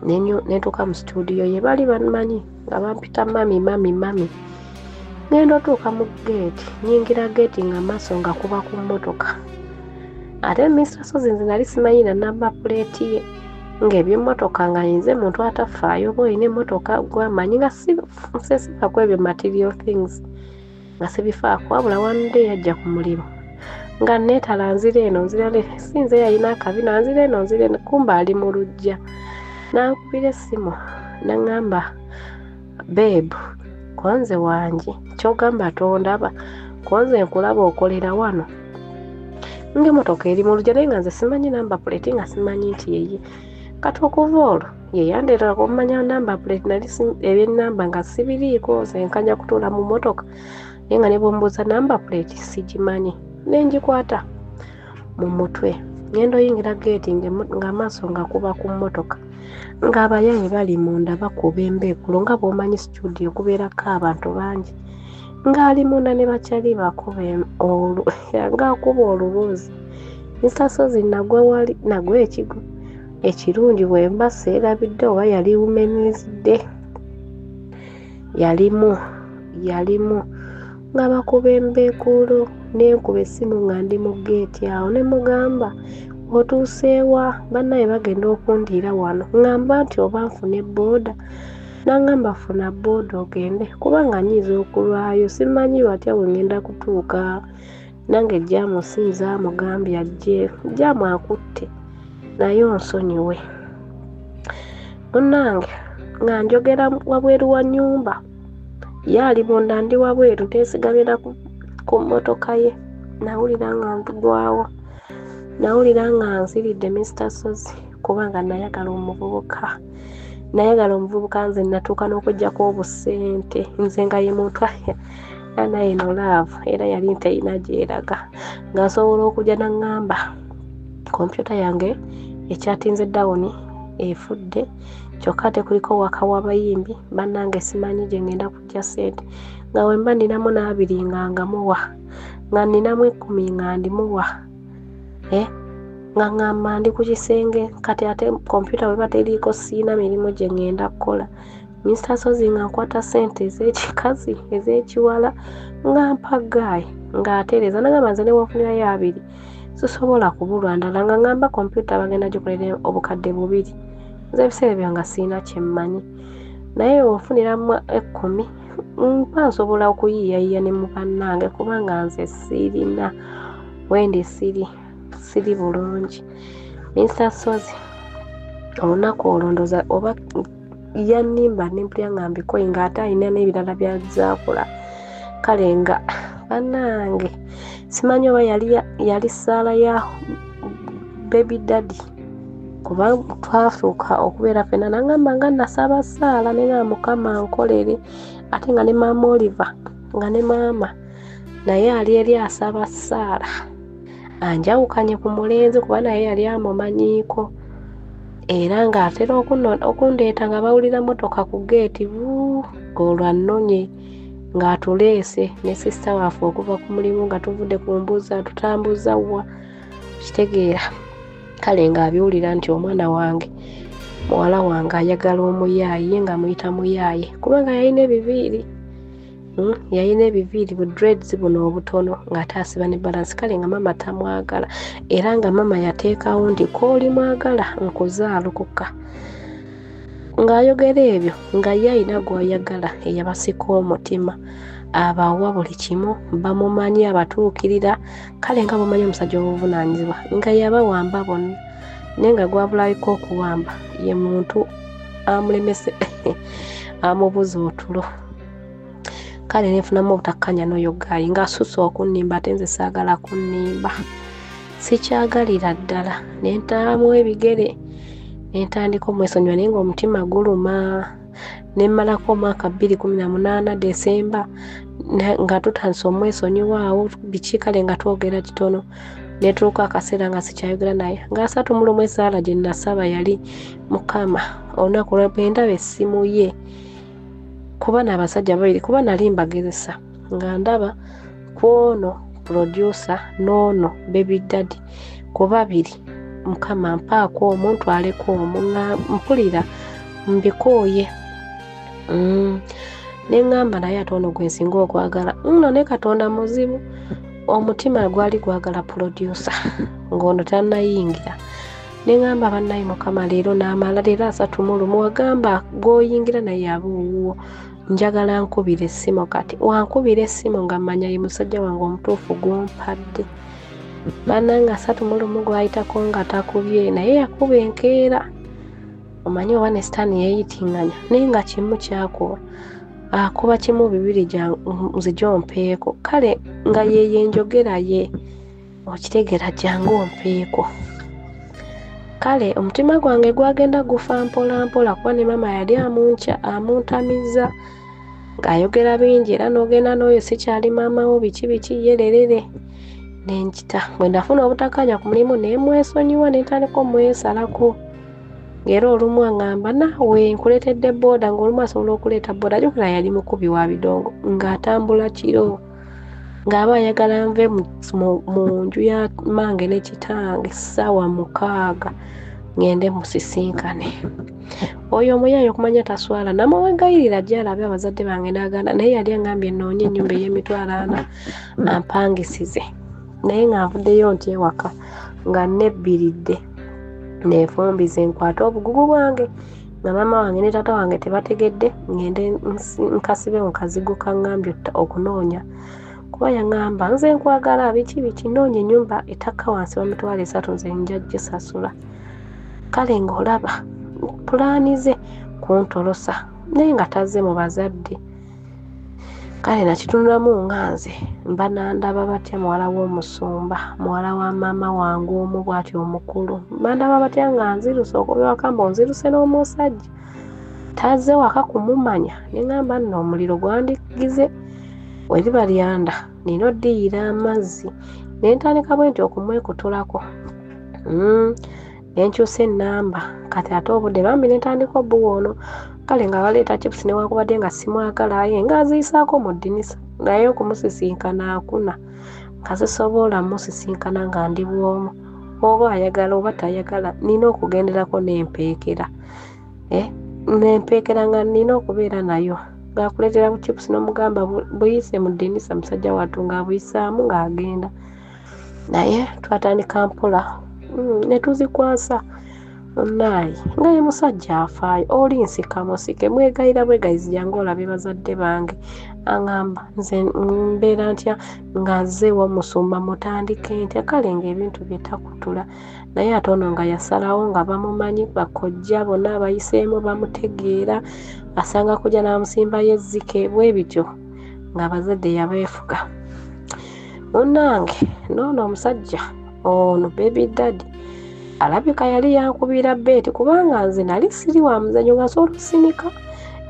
Nentuuka mu studio ye baali bamanyi nga bampita mami mami mami. Ngenda otuuka mu geeti nnyingira geeti nga maaso nga kuba ku mmotoka. Ate Mr. Sozi nze nali simanyi na namba puleeti ye ng'ebyemmotoka nga nze muntu atafaayo oba olina emmotoka gwamanyi nga sifaako ebyo material things nga sibifaako wabula one day yajja ku mulimu nga neetala nzira eno nzira si nze yalina akabina nzira eno nzira eno kumba ali mu luggya. N'ankubira essimu n'aŋŋamba babe konze wangi ky'ogamba tondaba konze nkulaba okolera wano ng'emmotoka eri mu luggya naye nga nze simanyi namba puleeti nga simanyi nti yeye. Kati okuva olwo ye yandeetera okumanya namba puleeti nali ebyennamba nga sibiriiko nze nkanya kutuula mu mmotoka naye nga ne bw'ombuuza namba puleeti sigimanyi ne ngikwata mu mutwe. Ngenda oyingira geeti ng'amaaso nga kuba ku mmotoka ng'abayaaye bali munda bakuba embeekulo nga bw'omanyi studio kubeerako abantu bangi ng'ali munda ne bakyali bakuba ng'akuba oluboozi. Mr. Sozi nagwa wali nagwa ekigo ekirungi bwe mba seerabidde oba yali Women's Day yalimu nga bakuba embeekulo nenkuba essimu nga ndi mu geeti awo ne mugamba otuuseewa bannaye bagenda okundiira wano ŋŋamba nti oba nfune booda n'aŋŋamba funa booda ogende kubanga nnyinza okulwayo simanyi watya bwe ŋŋenda kutuuka. Nange jjaamu sinza amugambye ajje jjaamu akutte naye onsonyiwe. Munnange nga njogera wabweru wa nnyumba ye ali munda ndi wabweru neesigamira ku mmotoka ye nawulira nga ntugwawo nawulira nga nziridde Mr. Sozi kubanga nayagala omuvubuka nze natuuka n'okuggyako obusente nze nga ye muntu naye no love era yali nteyina gyeraga nga nsobola okujja n'aŋŋamba kompyuta yange ekyatinze down efudde kyokka ate kuliko waka w'abayimbi bannange simanyi gye ŋŋenda kuggya ssente nga bwe mba nninamu n'abiri nga ngamuwa nga nninamu 10 nga ndimuwa nga ŋŋamba ndi ku kisenge kati ate kompyuta bw'eba teriiko siina mirimu gye ŋŋenda kukola. Mr. Sozi nga nkwata ssente ez'ekikazi ez'ekiwala nga mpa ggaayi ng'atereeza n'agamba nze ne bw'onfunirayo 2 sisobola kubulwa ndala nga ŋŋamba kompyuta bagenda gikolera obukadde 2 nze ebiseera ebyo nga siina kye mmanyi naye bw'onfuniramu 10 mpa nsobola okuyiiyayiiya ne mu bannange kubanga nze sirina wendi siri bulungi. Mr. Sozi olunaku olwo ndowooza oba yannimba ne mpulira nga mbikoye ng'ate alina n'ebirala by'azaakola kale nga bannange simanyi oba yali ssaala ya baby daddy kuba twafuuka okubeera ffenna n'aŋŋamba nga nasaba ssaala ne ngamba Mukama ankolere ate nga ne maama Oliver nga ne maama Naye ali eri asaba ssaala anjawukanye ku mulenzi, kuba naye yali amumanyiiko, era ng'atera okundeeta nga bawulira mmotoka ku geeti vuu, ng'olwo annonye ng'atuleese ne sisita waffe okuva ku mulimu nga tuvudde ku mbuzi atutambuza wa, kitegeera. Kale ng'abiwulira nti omwana wange, muwala wange ayagala omuyaaye, nga muyita muyaaye kubanga yalina ebiviiri, yalina ebiviiri bu dreads buno obutono ng'ate asiba ne balance. Kale nga maama tamwagala, era nga maama yateekawo nti kooli mwagala nkuzaalukuka. Ng'ayogera ebyo nga ye alina gw'ayagala eyabasika omutima, abawa buli kimu, bamumanyi, abatuukirira. Kale nga bamanyi omusajja obuvunaanyizibwa, nga yabawamba bonna, naye nga gwabulaliko okuwamba ye muntu amulemese amubuza otulo. Kale nenfunamu obutakkanya n'oyo gaayi ng'asusse okunnimba, ate nze saagala kunnimba, sikyagalira ddala. Ne ntaamu ebigere ne ntandika omwesonyiwa, naye ng'omutima guluma. Ne mmalako omwaka 2018 Desemba nga tutandise omwesonyiwa awo biki, kale nga twogera kitono. Netuuka akaseera nga sikyayogera naye, nga 31 essaala gye nasaba yali Mukama olunaku lwe ndaba essimu ye, kuba n'abasajja babiri, kuba nali mbagezesa nga ndaba ku ono producer n'ono baby daddy, ku babiri Mukama mpaako omu ntwaleko omu, nga mpulira mbikooye. Ne ŋŋamba naye ate ono gwe nsinga okwagala nno, ne Katonda muzibu, omutima gwali gwagala producer ng'ono tannayingira. Ne ŋŋamba bannaye Mukama leero n'amala, leero 31 wagamba gw'oyingira naye aba owuwo, njagala nkubira essimu. Kati wankubira essimu nga mmanya ye musajja wange omutuufu gw'ompadde. Bannange 31 gwayitako nga takubye, naye yakuba enkeera, omanyi oba ne sitaani yeeyitinganya, naye nga kimu kyakuba, akuba kimu bibiri nzije ompeeko. Kale nga yeyo enjogera ye, okitegeera, jangu ompeeko. Kale omutima gwange gwagenda gufa mpola mpola, kuba ne maama yali amuntamiza ng'ayogera bingi, era n'ogenda n'oyo sikyali maama wo biki biki yererere. Nenkita bwe nafuna obutakkaanya ku mulimu ne mwesonyiwa, ne ntandika omwesalako. Ng'era olumu aŋŋamba naawe nkuleetedde booda, ng'olumu asobola okuleeta booda. Jjukira yali mukubi wa bidongo, ng'atambula kiro, ng'aba ayagala nve mu nju ya mange ne kitange ssaawa 6 ŋŋende musisinkane. Oyo omuyaaye okumanya taswala, namuwegayirira ajje alabe abazadde bange n'agaana, naye yali aŋŋambye nnoonye ennyumba ey'emitwalo 40 ampangisize. Naye nga nvuddeyo nti ewaka nga nebbiridde neefumbize nkwate obugugu bwange, nga maama wange ne taata wange tebategedde, ŋŋende nkasibe mu kazigo kaŋŋambye okunoonya. Kuba yaŋŋamba nze nkwagala biki biki, noonya ennyumba etakka wansi wa 30,000 nze nja gisasula. Kale ng'olaba pulaani ze kuntolosa, naye nga tazze mu bazadde. Kale nakitunulamu nga nze mba nandaba batya muwala w'omusumba, muwala wa maama wange omu bw'atyo omukulu, bandaba batya nga nziruse okuva ewaka, mbu nziruse n'omusajja tazze waka kumumanya. Ne ŋŋamba nno omuliro gwandigize we liba lyanda, nina oddiyira amazzi. Ne ntandika bwe nti okumwekutulako, ne nkyusa ennamba. Kati ate obudde bambi ne ntandika obuwa ono. Kale nga baleeta chips newankubadde nga simwagala, aye ng'aziyisaako mu ddinisa, naye okumusisinkana akuna nga sisobola musisinkana nga ndi bw'omu, oba ayagala oba tayagala, nina okugenderako n'empeekera. Nempeekera nga nina okubeera nayo. Ng'akuleetera bu chips n'omugamba buyise mu ddinisa, musajja wattu ng'abuyisaamu ng'agenda. Naye twatandika mpola ne tuzikwasa munnaye, nga ye musajja afaayo, oli nsika musike, mwegayira bwegayizi jangu olabe bazadde bange. Aŋŋamba nze mbeera ntya nga nze ew'omusumba, mutandike ntya? Kale ng'ebintu bye takutula. Naye ate ono nga yasalawo, nga bamumanyi bakojja bonna abayiseemu bamutegeera, asanga kujja n'amusimbayo ezzike bwe bityo, ng'abazadde yabeefuga. Munnange n'ono omusajja ono baby daddy alabika yali yankubira beeti, kubanga nze nali siri wa muzannyo nga nsobola okusinika.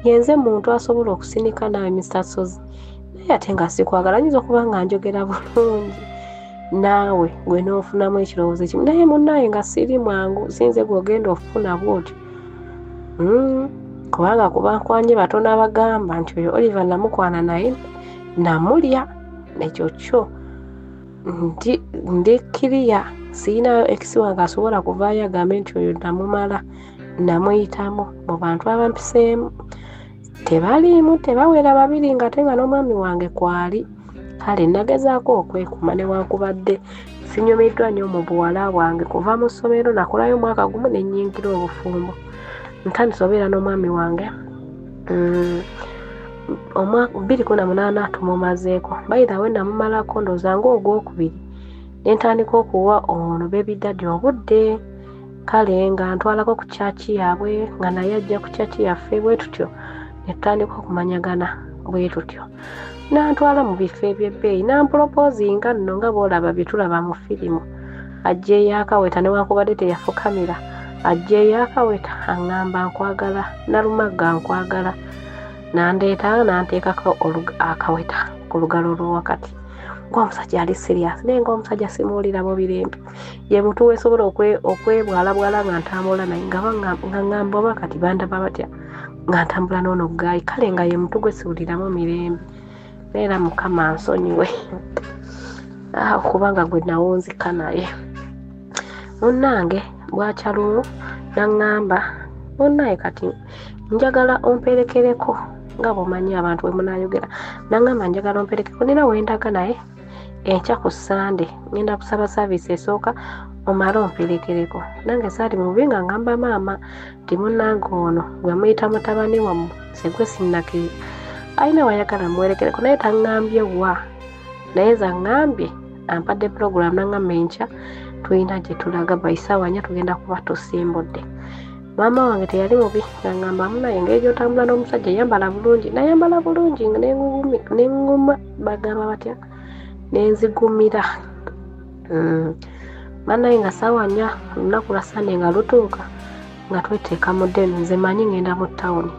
Yenze muntu asobola okusinika naawe Mr. Sozi, Naye ate nga sikwagala, nyinza okuba nga njogera bulungi naawe gwe n'ofunamu ekirowoozo ekimu, naye munnaye nga siri mwangu, sinze gw'ogenda okufuna bw'otyo. Kubanga kuba nkwanye batono abagamba nti oyo Oliver namukwana naye namulya, ekyo kyo ndi kiriya, sirina ex wange asobola kuvaayo agambe nti oyo namumala namuyitamu. Mu bantu abampiseemu tebaliimu, tebawera babiri, ng'ate nga n'omwami wange kwali. Kale nagezaako okwekuuma newankubadde sinyumiddwa nnyo mu buwala bwange. Kuva mu ssomero nakolayo omwaka gumu ne nnyingira obufumbo. Ntandise obeera n'omwami wange omwaka 2018 tumumazeeko. By the way, namumalako ndowooza ng'ogwokubiri ne ntandika okuwa ono baby daddy obudde. Kale nga ntwalako ku church yaabwe, nga naye ajja ku church yaffe, bwe tutyo ne tutandika okumanyagana bwe tutyo. N'antwala mu bifo eby'ebbeeyi, n'amproposinga nno nga bw'olaba bye tulaba mu firimu. Aggyeeyo akaweta newankubadde teyafukamira, aggyeeyo akaweta aŋŋamba nkwagala, nalumagga nkwagala. Nandeeta n'anteekako akaweta ku lugalo olw'owakati. Ng'omusajja ali serious, naye ng'omusajja simuwulira mu birembe. Ye muntu we nsobola okwebwalabwala nga ntambula naye, nga ŋŋamba oba kati bandaba batya nga ntambula n'ono guy. Kale nga ye muntu gwe siwuliramu mirembe. Naye era Mukama ansonyiwe kubanga gwe nawunzika naye. Munnange bwakya lumu n'aŋŋamba, munnaye kati njagala omperekereko, nga bw'omanyi abantu bwe munaayogera. N'aŋŋamba njagala omperekereko, nina we ndaga naye enkya ku Ssande ngenda kusaba service esooka omale omperekereko. Nange saali mubi nga ŋŋamba maama nti munnange ono gwe muyita mutabani wammwe nze gwe sinnakkiriza, alina w'ayagala mmuwerekereko, naye taŋŋambye wa. Naye nze aŋŋambye ampadde pulogulaamu n'aŋŋamba enkya tulina gye tulaga, by ssaawa nnya tugenda kuba tusimbudde. Maama wange teyali mubi, ng'aŋŋamba munnaye engeri gy'otambula n'omusajja yambala bulungi. Nayambala bulungi ne ŋŋuma, bagamba batya, ne nzigumira. Bannaye nga ssaawa nnya olunaku lwa Ssande nga lutuuka nga tweteeka mu ddene, nze mmanyi ŋŋenda mu ttawuni,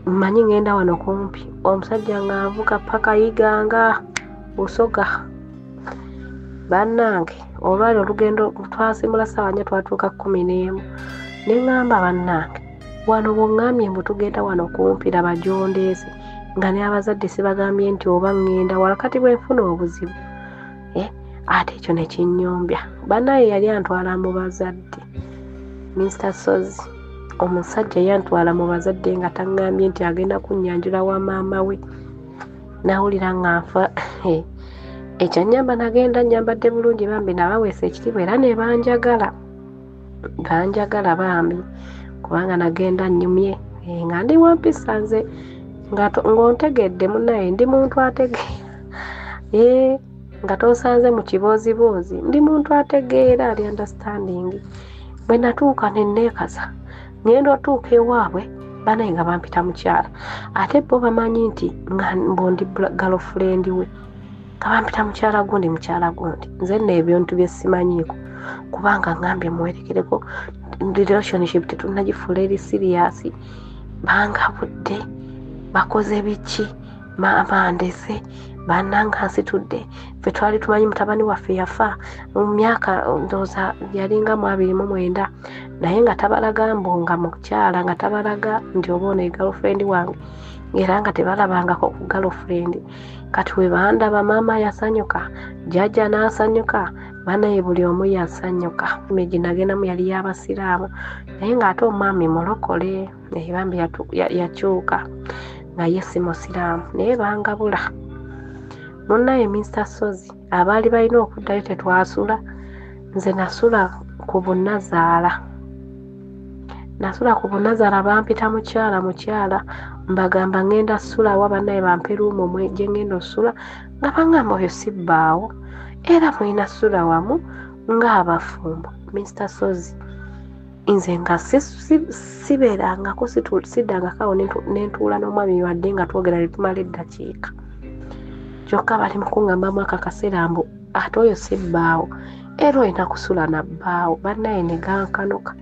mmanyi ŋŋenda wano kumpi. Omusajja ng'avuga ppaka Iganga, Busoga. Bannange olwali olugendo twasimbula ssaawa nnya twatuuka 11. Ne ŋŋamba bannange wano bw'oŋŋambye mbu tugenda wano kumpi laba gy'ondeese, nga n'abazadde sibagambye nti oba ŋŋenda wala, kati bwe nfuna obuzibu ate ekyo ne kinnyombya. Bannaye yali antwala mu bazadde, Mr. Sozi omusajja yantwala mu bazadde nga taŋŋambye nti agenda kunnyanjula wa maama we. Nawulira nga nfa. Ekyannyamba nagenda nnyambadde bulungi bambi, nabaweesa ekitiibwa era ne banjagala, banjagala bambi, kubanga nagenda nnyumye nga ndi wa mpisa nze, ng'ontegedde munnaye ndi muntu ategeera, nga tonsanze mu kibooziboozi, ndi muntu ategeera, ali understanding. Bwe natuuka ne neekaza, ŋŋenda otuuka ewaabwe bannaye nga bampita mukyala, ate bo bamanyi nti nga mbu ndi girlfriend we, nga bampita mukyala gundi, mukyala gundi. Nze nno ebintu bye simanyiiko, kubanga ŋŋambye muwerekereko, relationship tetunnagifuula eri serious, bangabudde, bakoze biki, maama ndese, bannange nsitudde. Ffe twali tumanyi mutabani waffe yafa mu myaka ndowooza yalinga mu 29, naye nga tabalaga mbu nga mukyala, nga tabalaga nti oba ono ye girlfriend wange, era nga tebalabangako ku girlfriend. Kati we bandaba maama yasanyuka, jjajja n'asanyuka, bannaye buli omu yasanyuka. Gye nagendamu yali y'abasiraamu, naye ng'ate omwami mulokole, naye bambi yakyuka nga ye si musiraamu, naye bangabula. Munnaye Mr. Sozi abaali balina okuddayo tetwasula, nze nasula ku bunnazaala, nasula ku bunnazaala, bampita mukyala mukyala, mbagamba ŋŋenda ssula wa bannaye bampe ruumu gye ŋŋenda ossula, nga baŋŋamba oyo si bbaawo, era mulina ssula wamu ng'abafumbo. Mr. Sozi nze nga sibeerangako, siddangako awo ne ntuula n'omwami wadde nga twogera ne tumala eddakiika. Kyokka bali mu kuŋŋambamu ako akaseera mbu ate oyo si bbaawo, era olina kusula na bbaawo. Bannaye ne gankanuka,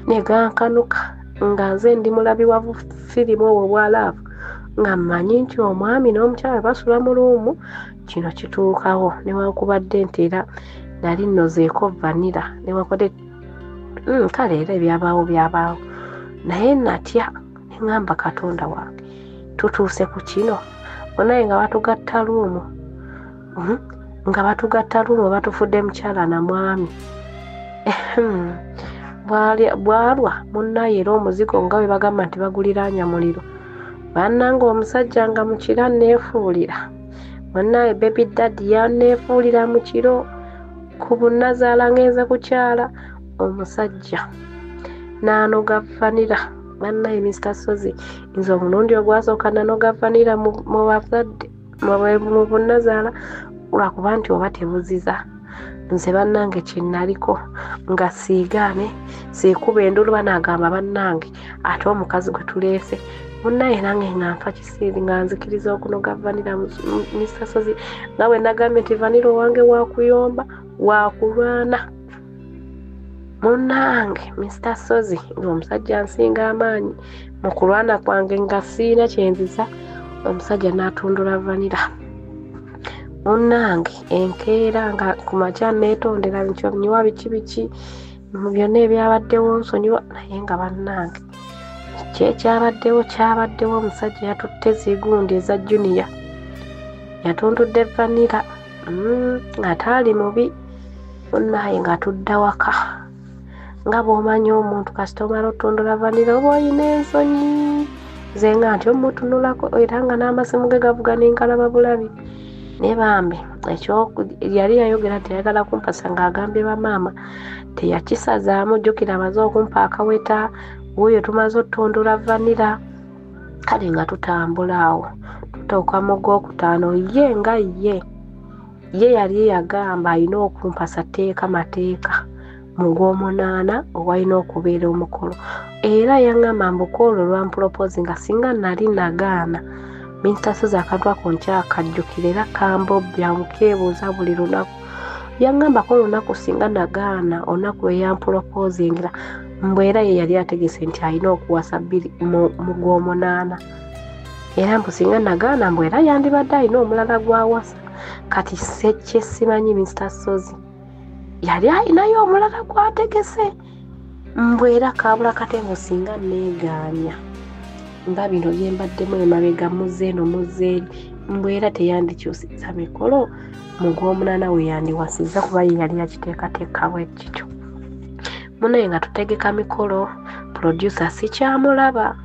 ne gankanuka nga nze ndi mulabi wa firimu obwo obwa laavu, Nga mmanyi nti omwami n'omukyala bwe basula mu luumu kino kituukawo, newankubadde nti era nali nnozeeko vanira, newankubadde kale era ebyabaawo byabaawo, naye natya ne ŋŋamba Katonda wange tutuuse ku kino. Onaye nga batugatta luumu, nga batugatta luumu, batufudde mukyala na mwami. Bwalwa munnaye era omuzigo nga bwe bagamba nti baguliraanya muliro. Bannange omusajja nga mu kiro anneefuulira, munnaye baby daddy yanneefuulira mu kiro ku bunnazaala ngenze kukyala, omusajja n'anoga vanira. Bannaye Mr. Sozi, nze omulundi ogwasooka nanoga vanira mu bazadde mu bunnazaala lwakuba nti oba tebuziza. Nze bannange kye naliko nga siigaane siikuba endulu, banaagamba bannange ate omukazi gwe tuleese. Munnaye nange nga nfa kisiiri nga nzikiriza okunoga vanira. Mr. Sozi, nga bwe nagambye nti vanira owange wakuyomba wakulwana. Munnange Mr. Sozi, ng'omusajja nsinga amaanyi mu kulwana kwange nga siina kyenziza, omusajja n'atundula vanira. Munnange enkeera nga ku makya neetondera nsonyiwa biki biki byonna ebyabaddewo nsonyiwa, naye nga bannange kyekyabaddewo kyabaddewo. Omusajja yatutte zigundi eza junior, yatundudde vanira nga taali mubi. Munnaye nga tudda waka, nga bw'omanyi omuntu kasita omala otundula vanira oba oyina ensonyi, nze nga nti omutunulako era nga n'amasimu ge gavuga nenkalaba bulabi. Naye bambi yali yayogera nti ayagala kumpasa ng'agambye bamaama, teyakisazaamu. Jjukira amaze okumpa akaweta, wuuyo tumaze otundula vanira. Kale nga tutambula awo tutuuka mu gwokutaano, ye nga ye yali yagamba alina okumpasa tteeka mateeka mu gw'omunaana owalina okubeera omukolo. Era yaŋŋamba mbu kwolwo lwampulopoozi nga singa nali nagaana. Mr. Sozi akantu ako nkyakajjukira era kambobbya nkeebuuza buli lunaku. Yaŋŋambako olunaku singa nagaana olunaku lwe yampulopoozingira, mbu era ye yali ategese nti alina okuwasa bbiri mu gw'omunaana, era mbu singa nagaana mbu era yandibadde alina omulala gw'awasa. Kati kye simanyi Mr. Sozi yali alinayo omulala gw'ategese, mbu era kaabula katengo singa neegaanya nga bino bye mbaddemu emabega muzze eno muzze eri, mbu era teyandikyusizza mikolo mu gw'omunaana we yandiwasizza, kuba ye yali yakiteekateeka bwe kityo. Munnaye nga tutegeka mikolo, producer sikyamulaba,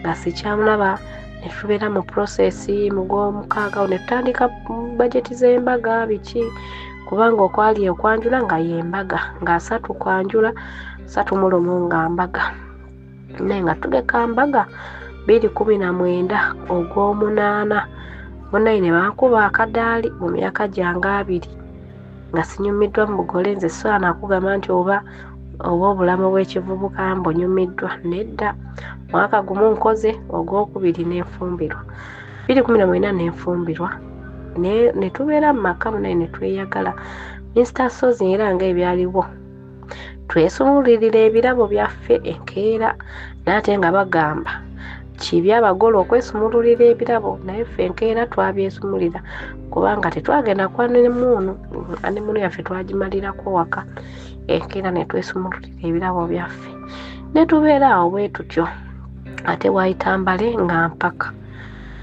nga sikyamulaba, ne tubeera mu process mu gw'omukaaga ne tutandika bajeti z'embaga biki, kubanga okwali okwanjula nga y'embaga nga 30 kwanjula, 31 nga mbaga. Naye nga tugeka mbaga 2019 ogw'omunaana. Munnaye ne bankuba akadaali mu myaka gyange 20 nga sinyumiddwa mu bugole. Nze sobola nakugamba nti oba obulamu bw'ekivubuka mbunyumiddwa, nedda. Mwaka gumu nkoze, ogwokubiri nenfumbirwa, 2019 nenfumbirwa, ne tubeera mu maka munnaye ne tweyagala. Mr. Sozi era nga ebyaliwo twesumulirira ebirabo byaffe enkeera, n'ate nga bagamba kibi abagole okwesumululira ebirabo, naye ffe enkeera twabyesumulira kubanga tetwagenda ku honeymoon, honeymoon yaffe twagimalirako waka. Enkeera ne twesumululira ebirabo byaffe ne tubeera awo bwe tutyo. Ate waayita mbale nga mpaka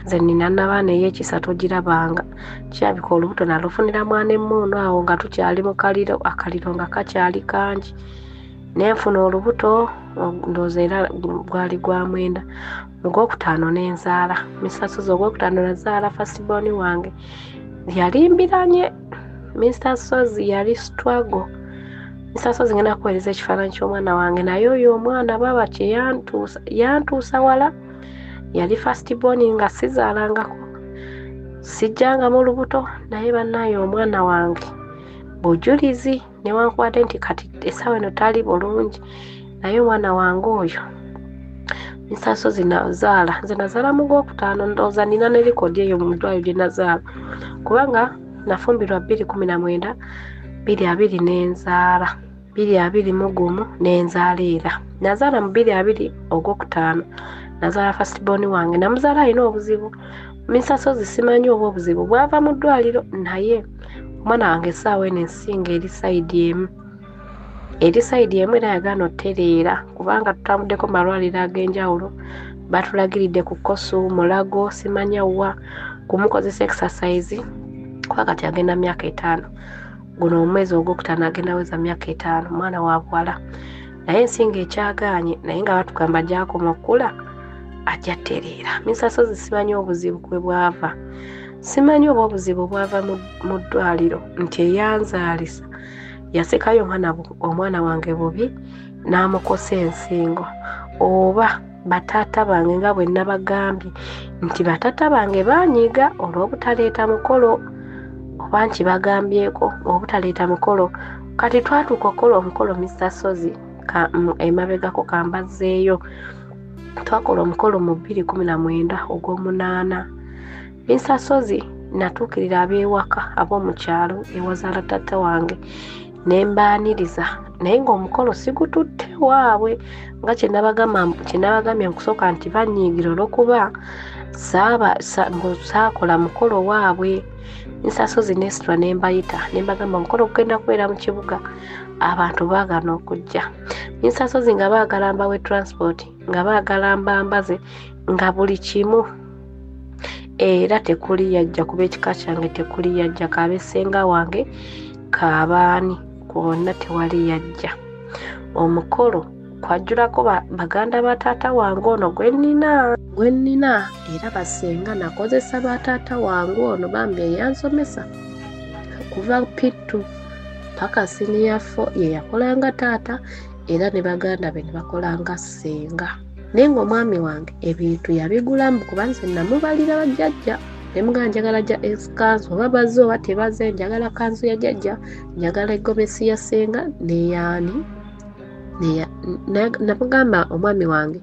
nze nina nabaana ey'ekisa togirabanga, kirabika olubuto nalufunira mwana emmuunu awo nga tukyali mu kaliro, akaliro nga kakyali kangi, nenfuna olubuto ndowooza era gwali gwa 9 mu gwokutaano nenzaala. Mr. Sozi ogwokutaano nazaala firstborn wange, yali mbiranye. Mr. Sozi yali struggle. Mr. Sozi ngenda kuweereza ekifaananyi ky'omwana wange, naye oyo omwana baaba kye yantuusa, yantuusa wala. Yali firstborn nga sizaalangako, sijjangamu lubuto, naye bannaaye omwana wange bujulizi, newankubadde nti kati essaawa eno tali bulungi, naye omwana wange oyo Mr. Sozi nazaala, nze nazaala mu gwokutaano, ndowooza nina ne likodi eyo mu ddwaliro gye nazaala, kubanga nafumbirwa 2019, 2020 nenzaala, 2021 nenzaala, era nazaala mu 2020 ogwokutaano, Nazaala firstborn wange, namuzaala alina obuzibu. Mr. Sozi simanyi oba obuzibu bwava mu ddwaliro, naye omwana wange essaawa eno ensinga eri sayidi emu, eri sayidi emu era yagaana otereera, kubanga tutambuddeko mu malwaliro ag'enjawulo, batulagiridde ku Kosu, Mulago, simanya wa kumukozesa exercise, kuba kati agenda myaka 5, guno omwezi ogwokutaano agenda weza myaka 5, mwana wa buwala, naye ensinga ekyagaanye, naye nga batugamba gy'akoma okukula ajja tereera. Mr. Sozi simanyi obuzibu kwe bwava, simanyi oba obuzibu bwava mu ddwaliro, nti eyanzaalisa yasekayo omwana wange bubi n'amukosa ensingo, oba bataata bange nga bwe nabagambye nti bataata bange baanyiga olw'obutaleeta mukolo, oba nkibagambyeko obutaleeta mukolo. Kati twatuuka okukola omukolo Mr. Sozi emabegako kambazzeeyo, twakola omukolo mu 2019 ogw'omunaana. Mr. Sozi natuukirira ab'ewaka ab'omukyalo ewazaala taata wange ne mbaaniriza, naye ng'omukolo sigututte waabwe nga kye nabagambye mu kusooka nti banyiigira olw'okuba saakola mukolo waabwe. Mr. Sozi nesitula ne mbayita ne mbagamba omukolo gugenda kubeera mu kibuga, abantu baagaana okujja. Mr. Sozi nga baagala mbawe transport, nga baagala mbambaze, nga buli kimu, era tekuli yajja kuba ekika kyange, tekuli yajja, kaabe ssenga wange kaabaani, bonna tewali yajja. Omukolo kwajjulako baganda ba taata wange ono gwe nnina, era basenga nakozesa ba taata wange ono bambi eyansomesa kuva P2 paka senior 4, ye yakolanga taata era ne baganda be ne bakolanga ssenga. Naye ng'omwami wange ebintu yabigulamu, kuba nze namubalira bajjajja ne mugamba njagala ja kanzu, oba bazze oba tebazze, njagala kanzu ya jjajja, njagala egomesi ya ssenga neyaani. Namugamba omwami wange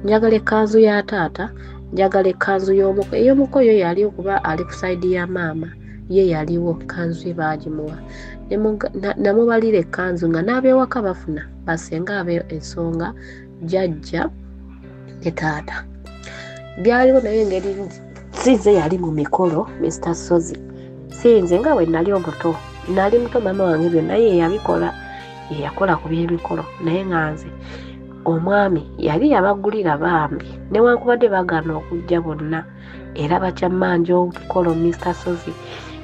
njagala ekkanzu ya taata, njagala ekkanzu y'omuko, ey'omuko yo yali okuba ali ku sayidi ya maama, ye yaliwo kanzu ye baagimuwa. Namubalira ekkanzu nga n'ab'ewaka bafuna basenga abe ensonga jjajja ne taata byaliwo, naye engeri sinze yali mu mikolo Mr. Sozi, sinze nga bwe nali omuto, nali muto, maama wange byonna ye yabikola, ye yakola ku by'emikolo, naye nga nze omwami yali yabagulira bambi, newankubadde bagaana okujja bonna, era bakyammanja omukolo Mr. Sozi.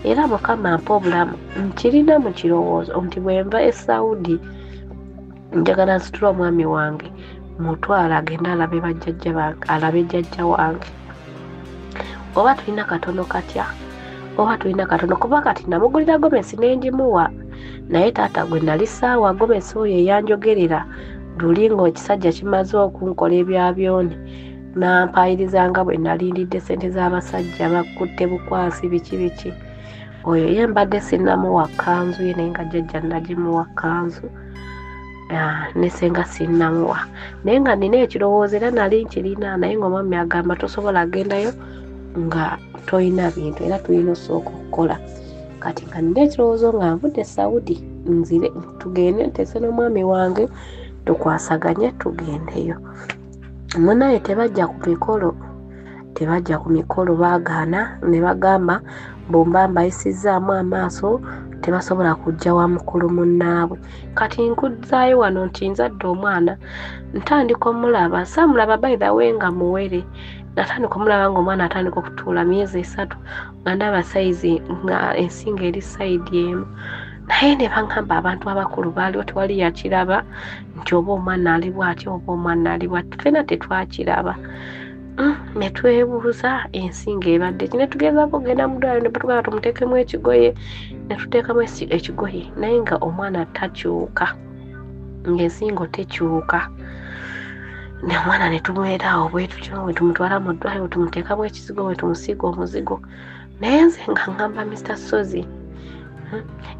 Era Mukama ampa obulamu, nkirina mu kirowoozo nti bwe nva e Saudi njagala nsitule omwami wange mutwale agende alabe bajjajja bange, alabe jjajja wange, oba tulina katono katya, oba tulina katono, kuba kati namugulira gomesi n'engimuwa, naye taata gwe nali saawa gomesi oyo eyanjogerera luli ng'ekisajja kimaze okunkola ebya byone, nampayiriza nga bwe nalindidde ssente z'abasajja bakutte bukwasi biki biki. Oyo ye mbadde sinnamuwa kkanzu ye, naye nga jjajja nagimuwa kkanzu, ne ssenga sinnamuwa, naye nga nina ekirowoozo era nali nkirina, naye ng'omwami agamba tosobola gendayo nga toyina bintu, era tulina osooka okukola. Kati nga nina ekirowoozo nga nvudde Saudi nzire tugende nteese n'omwami wange tukwasaganye tugendeyo. Munaye tebajja ku mikolo, baagaana ne bagamba bomba mbayisizzaamu amaaso, tebasobola kujja wa mukulu munnaabwe. Kati nkuzzaayo wano nti nzadde omwana, ntandika omulaba, saamulaba by the way nga muwere, natandika omulaba ng'omwana atandika okutuula myezi 3, nga ndaba sayizi nga ensinga eri sayidi emu, naye ne baŋŋamba abantu abakulu baaliwo tewali yakiraba nti oba omwana ali bw'ati oba omwana ali bw'ati, ffenna tetwakiraba. Ne twebuuza ensinga ebadde ki, ne tugezaako okugenda mu ddwaliro ne batugamba tumuteekemu ekigoye, ne tuteekamu ekigoye, naye nga omwana takyuka, ng'ensingo tekyuka. Omwana ne tumuleeta awo bwe tutyo, bwe tumutwala mu ddwaliro, bwe tumuteekamu ekizigo, bwe tumusiiga omuzigo. Naye nze nga ŋŋamba Mr. Sozi,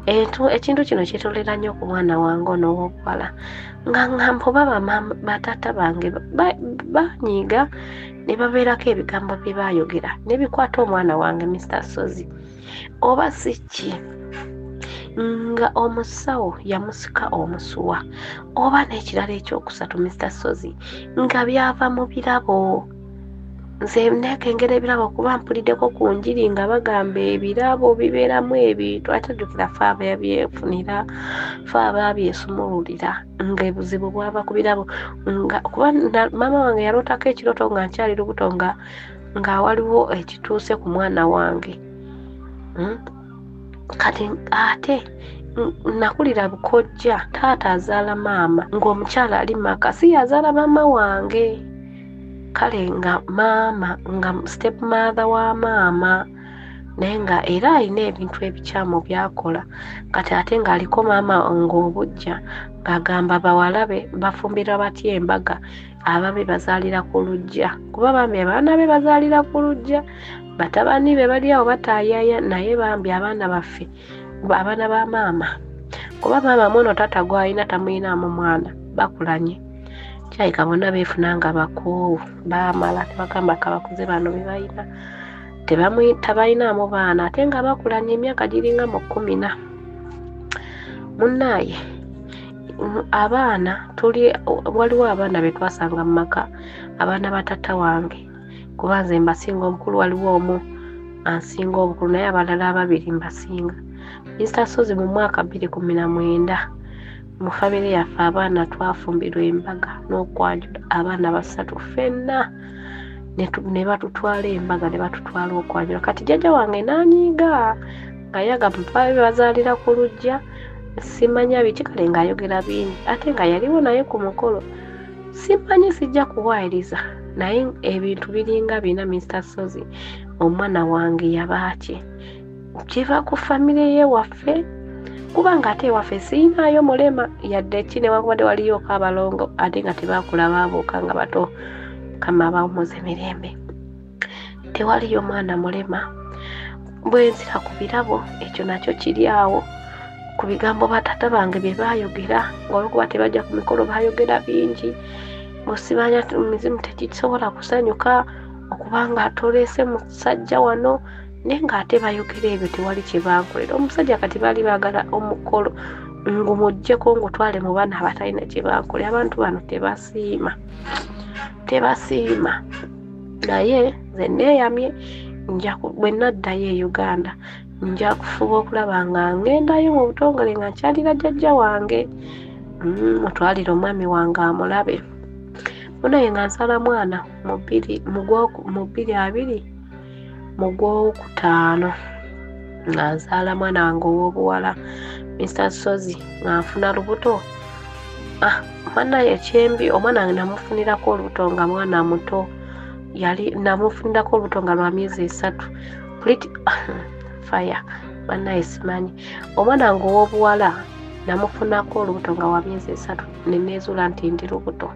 ekintu kino kyetolera nnyo ku mwana wange ono ow'obuwala, nga ŋŋamba oba bataata bange banyiiga ne babeerako ebigambo bye baayogera ne bikwata omwana wange Mr. Sozi, oba si ki nga omusawo yamusika omusuwa, oba n'ekirala ekyokusatu Mr. Sozi nga byava mu birabo. Nze neekengera ebirabo kuba mpuliddeko ku njiri nga bagamba ebirabo bibeeramu ebintu, ate jjukira ffe ababyefunira, ffe ababyesumululira, ng'ebuzibu bwava ku birabo. Nga kuba maama wange yalootako ekirooto nga nkyali lubuto nga waliwo ekituuse ku mwana wange. Kati ate nakulira bukojja, taata azaala maama ng'omukyala ali maka, si yazaala maama wange. Kale nga maama nga step mother wa maama, naye nga era alina ebintu ebikyamu by'akola. Kati ate ng'aliko maama ng'obujja ng'agamba bawala be bafumbirwa batya embaga, ababe bazaalira ku luggya, kuba bambi abaana be bazaalira ku luggya, batabani be bali awo bataayaaya, naye bambi abaana baffe, abaana ba maama, kuba maama mwono taata gw'alina tamuyinaamu mwana, bakulanye. Kyayika bonna beefuna nga bakoowu, baamala tebagamba kabakuze bano be balina, tabalinaamu baana, ate nga bakulanye emyaka giringa mu 14. Munnaaye abaana tuli, waliwo abaana be twasanga mu maka, abaana ba taata wange, kuba nze mbasinga omukulu, waliwo omu ansinga obukulu, naye abalala ababiri mbasinga. Mr. Sozi mu mwaka 2019 mu famire yaffe abaana twafumbirwa embaga n'okwanjula abaana basatu ffenna, ne batutwala embaga ne batutwala okwanjula. Kati jjajja wange n'anyiiga nga yagamba babe bazaalira ku luggya, simanya biki, kale ng'ayogera bingi, ate nga yaliwo naye ku mukolo. Simanyi, sijja kuwaayiriza, naye ebintu biringa bina. Mr. Sozi omwana wange yabaaki kiva ku famire ye waffe, kubanga ate ewaffe siyinaayo mulema yadde ki, newankubadde waliyoko abalongo ate nga tebakula baabuuka nga bato, Mukama abawummuze mirembe. Tewaliyo mwana mulema. Bwe nzira ku birabo, ekyo nakyo kiri awo ku bigambo bataata bange bye baayogera, ng'olwokuba tebajja ku mikolo baayogera bingi. Musimanya mizimu tekisobola kusanyuka okubanga atoleese musajja wano, naye ng'ate bayogera ebyo tewali kye bankolera. Omusajja kati baali baagala omukolo ngumuggyeko ngutwale mu baana abatalina kye bankolera. Abantu bano tebasiima, tebasiima. Naye nze neeyamye, bwe naddayo e Uganda nja kufuba okulaba nga ngendayo mu butongole nga nkyalira jjajja wange, mutwalire omwami wange amulabe. Munaye nga nsala mwana mu 2020 mu 5 nga nzaala mwana wange ow'obuwala. Mr. Sozi nga nfuna lubuto. Mwanaye ekyembi omwana wange namufunirako olubuto nga mwana muto, yali namufunirako olubuto nga lwa myezi 3. Fire banaye simanyi. Omwana wange ow'obuwala namufunako olubuto nga wa myezi 3, ne neezuula nti ndi lubuto.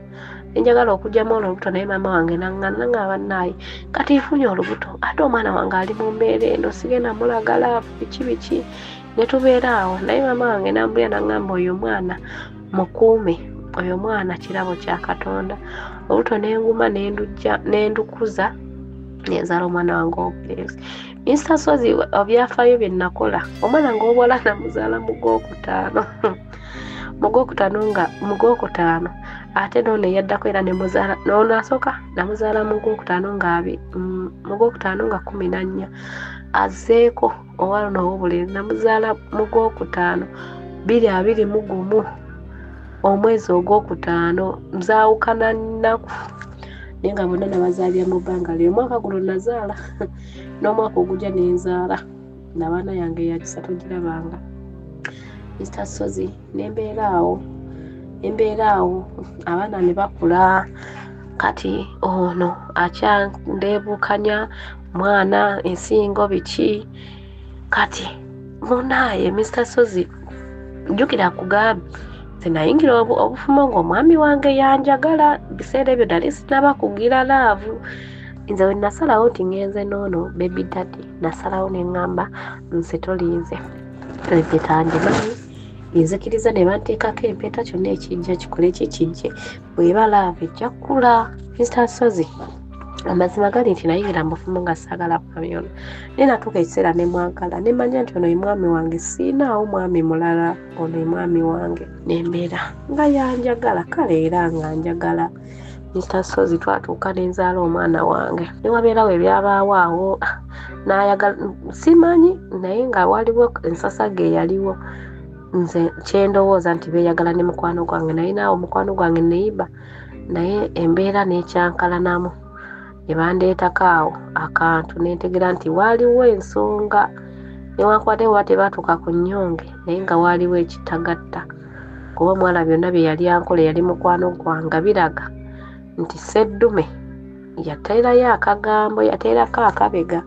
Njagala okugyamu olubuto naye maama wange naŋŋaana nga bannaaye kati nfunye olubuto, ate omwana wange ali mu mbeera eno, sigenda mulaga laavu biki biki, ne tubeera awo. Naye maama wange nambulira naŋŋamba oyo mwana mukuume, oyo mwana kirabo kya Katonda. Olubuto ne nguma ne ndukuza ne nzaala omwana wange ow'obulenzi. Mr. Sozi ebyafaayo bye nakola, omwana wange ow'obuwala namuzaala mu 5 mu 5 ate n'ono eyaddako era ne muzaala n'ono asooka namuzaala mu 5 nga mu 5 nga 14, azzeeko owala ow'obulenzi namuzaala mu 5 2021 omwezi ogwokutaano, nzaawukana nnaku, naye nga bonna nabazaalira mu bbanga lye. Omwaka guno nazaala n'omwaka ogujja ne nzaala, n'abaana yange yakisa togirabanga. Mr. Sozi ne mbeera awo, abaana ne bakula. Kati ono akyandeebukanya mwana ensingo biki. Kati munaaye Mr. Sozi jjukira kugamba nze nayingira obufumo ng'omwami wange yanjagala, biseera ebyo nali sinaba kugira laavu. Nze we nasalawo nti ngenze n'ono baby daddy, nasalawo ne ŋŋamba nze tolinze, empeta ngimanyi, nzikiriza ne banteekako empeta, kyonna ekijja kikole kikijje, bw'eba laavu ejja kkula. Mr. Sozi amazima gali nti nayingira mu bufumo nga saagala mwami ono, naye natuuka ekiseera ne mwagala, ne mmanya nti ono ye mwami wange, siinaawo mwami mulala, ono ye mwami wange. Nembeera nga yanjagala, kale era nga njagala. Mr. Sozi twatuuka n'enzaala omwana wange newabeerawo ebyabaawo awo n'ayagala simanyi naye nga waliwo ensasage eyaliwo nze kyendowooza nti beeyagala ne mukwano gwange naye naawe omukwano gwange neyiba naye embeera n'ekyankalanamu ne bandeetako awo akantu nentegera nti waaliwo ensonga newankubadde baba tebaatuuka ku nnyonge naye nga waaliwo ekitagatta kuba omwana byonna bye yali ankola yali mukwano gwange biraga nti seddume yateerayo akagambo yateerako akabega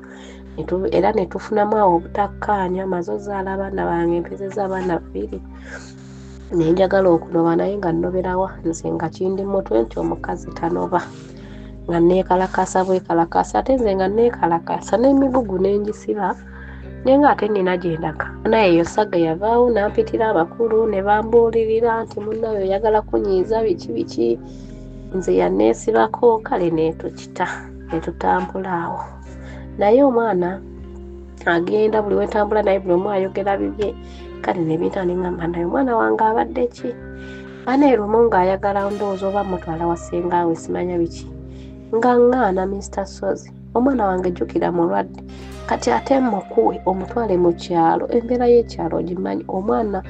era ne tufunamu awo obutakkaanya maze ozaala abaana bange mpezezza abaana babiri ne njagala okunoba naye nga nnoberawa nze nga kindi mutwe nti omukazi tanoba nga neekalakaasa bwekalakaasa ate nze nga neekalakaasa n'emigugu ne ngisiba naye nga ate nina gye ndaga. Naye eyo saga yavaawo n'ampitira abakulu ne bambuulirira nti munnawe oyagala kunyiiza biki biki nze yanneesibako kale neetukita ne tutambula awo naye omwana agenda buli wentambula naye buli omu ayogera bibye kale ne binta ne ŋŋamba naye omwana wange abadde ki banaye lumu ng'ayagala ndowooza oba mutwala wa ssengaawe simanya biki nga ŋŋaana Mr. Sozi omwana wange jjukira mulwadde kati ate mukuwe omutwale mu kyalo embeera y'ekyalo ogimanyi omwana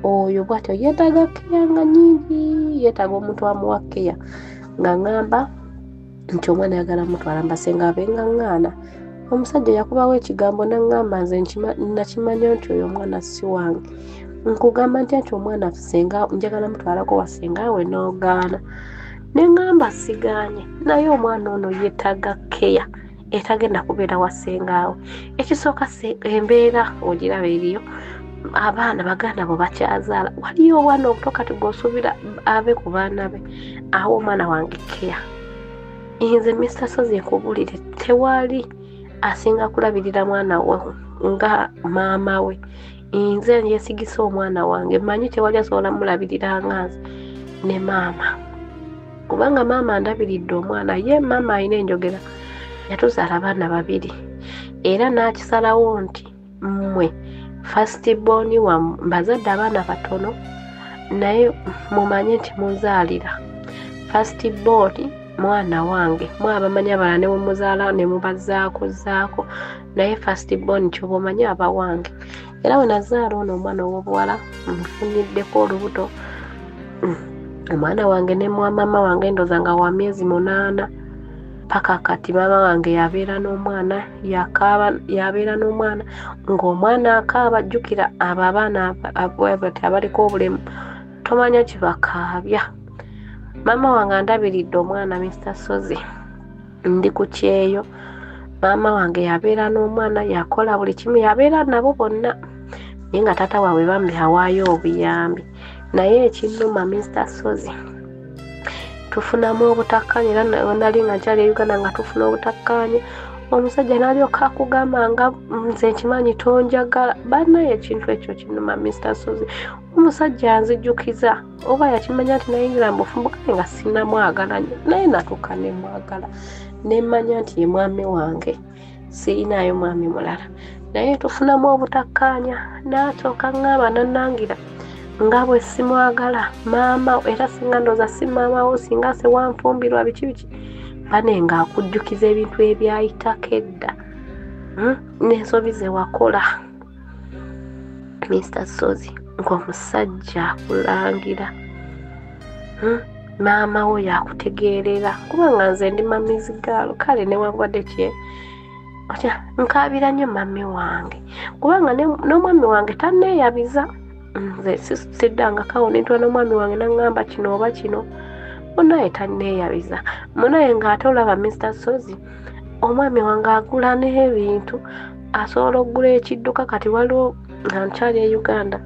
oyo bw'atyo yeetaaga keya nga nnyingi yeetaaga omuntu amuwa keya nga ŋŋamba nti omwana ayagala mutwala mbasenga abe nga ŋŋaana omusajja yakubawo ekigambo n'aŋŋamba nze nakimanya nti oyo omwana si wange nkugamba ntya nti omwana senga njagala mutwalako wa sengaawe n'ogaana ne ŋŋamba sigaanye naye omwana ono yeetaaga keya etagenda kubeera wa ssengaawe ekisooka embeera ogiraba eriyo abaana baganda bo bakyazaala waliyo obwana obuto kati gw'osuubira abe ku baana be awo omwana wange keya nze Mr. Sozi nkubuulire tewali asinga kulabirira mwana we nga maama we nze yeesigisa omwana wange mmanyi tewali asobola mulabirira nga nze ne maama kubanga maama andabiridde omwana ye maama alina enjogera yatuzaala abaana babiri era n'akisalawo nti mmwe first born wammwe mbazadde abaana batono naye mumanye nti munzaalira first born mwana wange mwabamanyi abalala ne mumuzaala ne mubazzaako zzaako naye first born kyoba omanyi aba wange era we nazaala ono omwana ow'obuwala nfuniddeko olubuto omwana wange ne maama wange ndowooza nga wa myezi 8 paka kati maama wange yabeera n'omwana yakaaba yabeera n'omwana ng'omwana akaaba jjukira abo abaana bati abaliko obulemu tomanya kibakaabya maama wange andabiridde omwana Mr. Sozi ndi ku kyeyo maama wange yabeera n'omwana yakola buli kimu yabeera nabo bonna naye nga taata waabwe bambi awaayo obuyambi naye ekinnuma Mr. Sozi tufunamu obutakkaanya era nali nga nkyali e Uganda nga tufuna obutakkaanya omusajja n'alyoka akugamba nga nze nkimanyi tonjagala bannaye ekintu ekyo kinnuma Mr. Sozi omusajja anzijjukiza oba yakimanya nti nayingira mu bufumbo kale nga sinnamwagala nnyo naye natuuka ne mwagala ne mmanya nti ye mwami wange sirinaayo mwami mulala naye tufunamu obutakkaanya n'asooka ŋŋamba n'annangira nga bwe simwagala maama era singa ndowooza si maama wo singa sewanfumbirwa biki biki bane ng'akujjukiza ebintu ebyayitako edda n'ensobi ze wakola Mr. Sozi ng'omusajja akulangira maama wo yakutegeerera kubanga nze ndi mamizigaalo kale newankubadde kye otya nkaabira nnyo mami wange kubanga n'omwami wange tanneeyabiza nze siddangako nentula n'omwami wange n'aŋŋamba kino oba kino munaye tanneeyabiza munaye ng'ate olaba Mr. Sozi omwami wange agula n'ebintu asobola okugula ekidduka kati waliwo nga nkyali e Uganda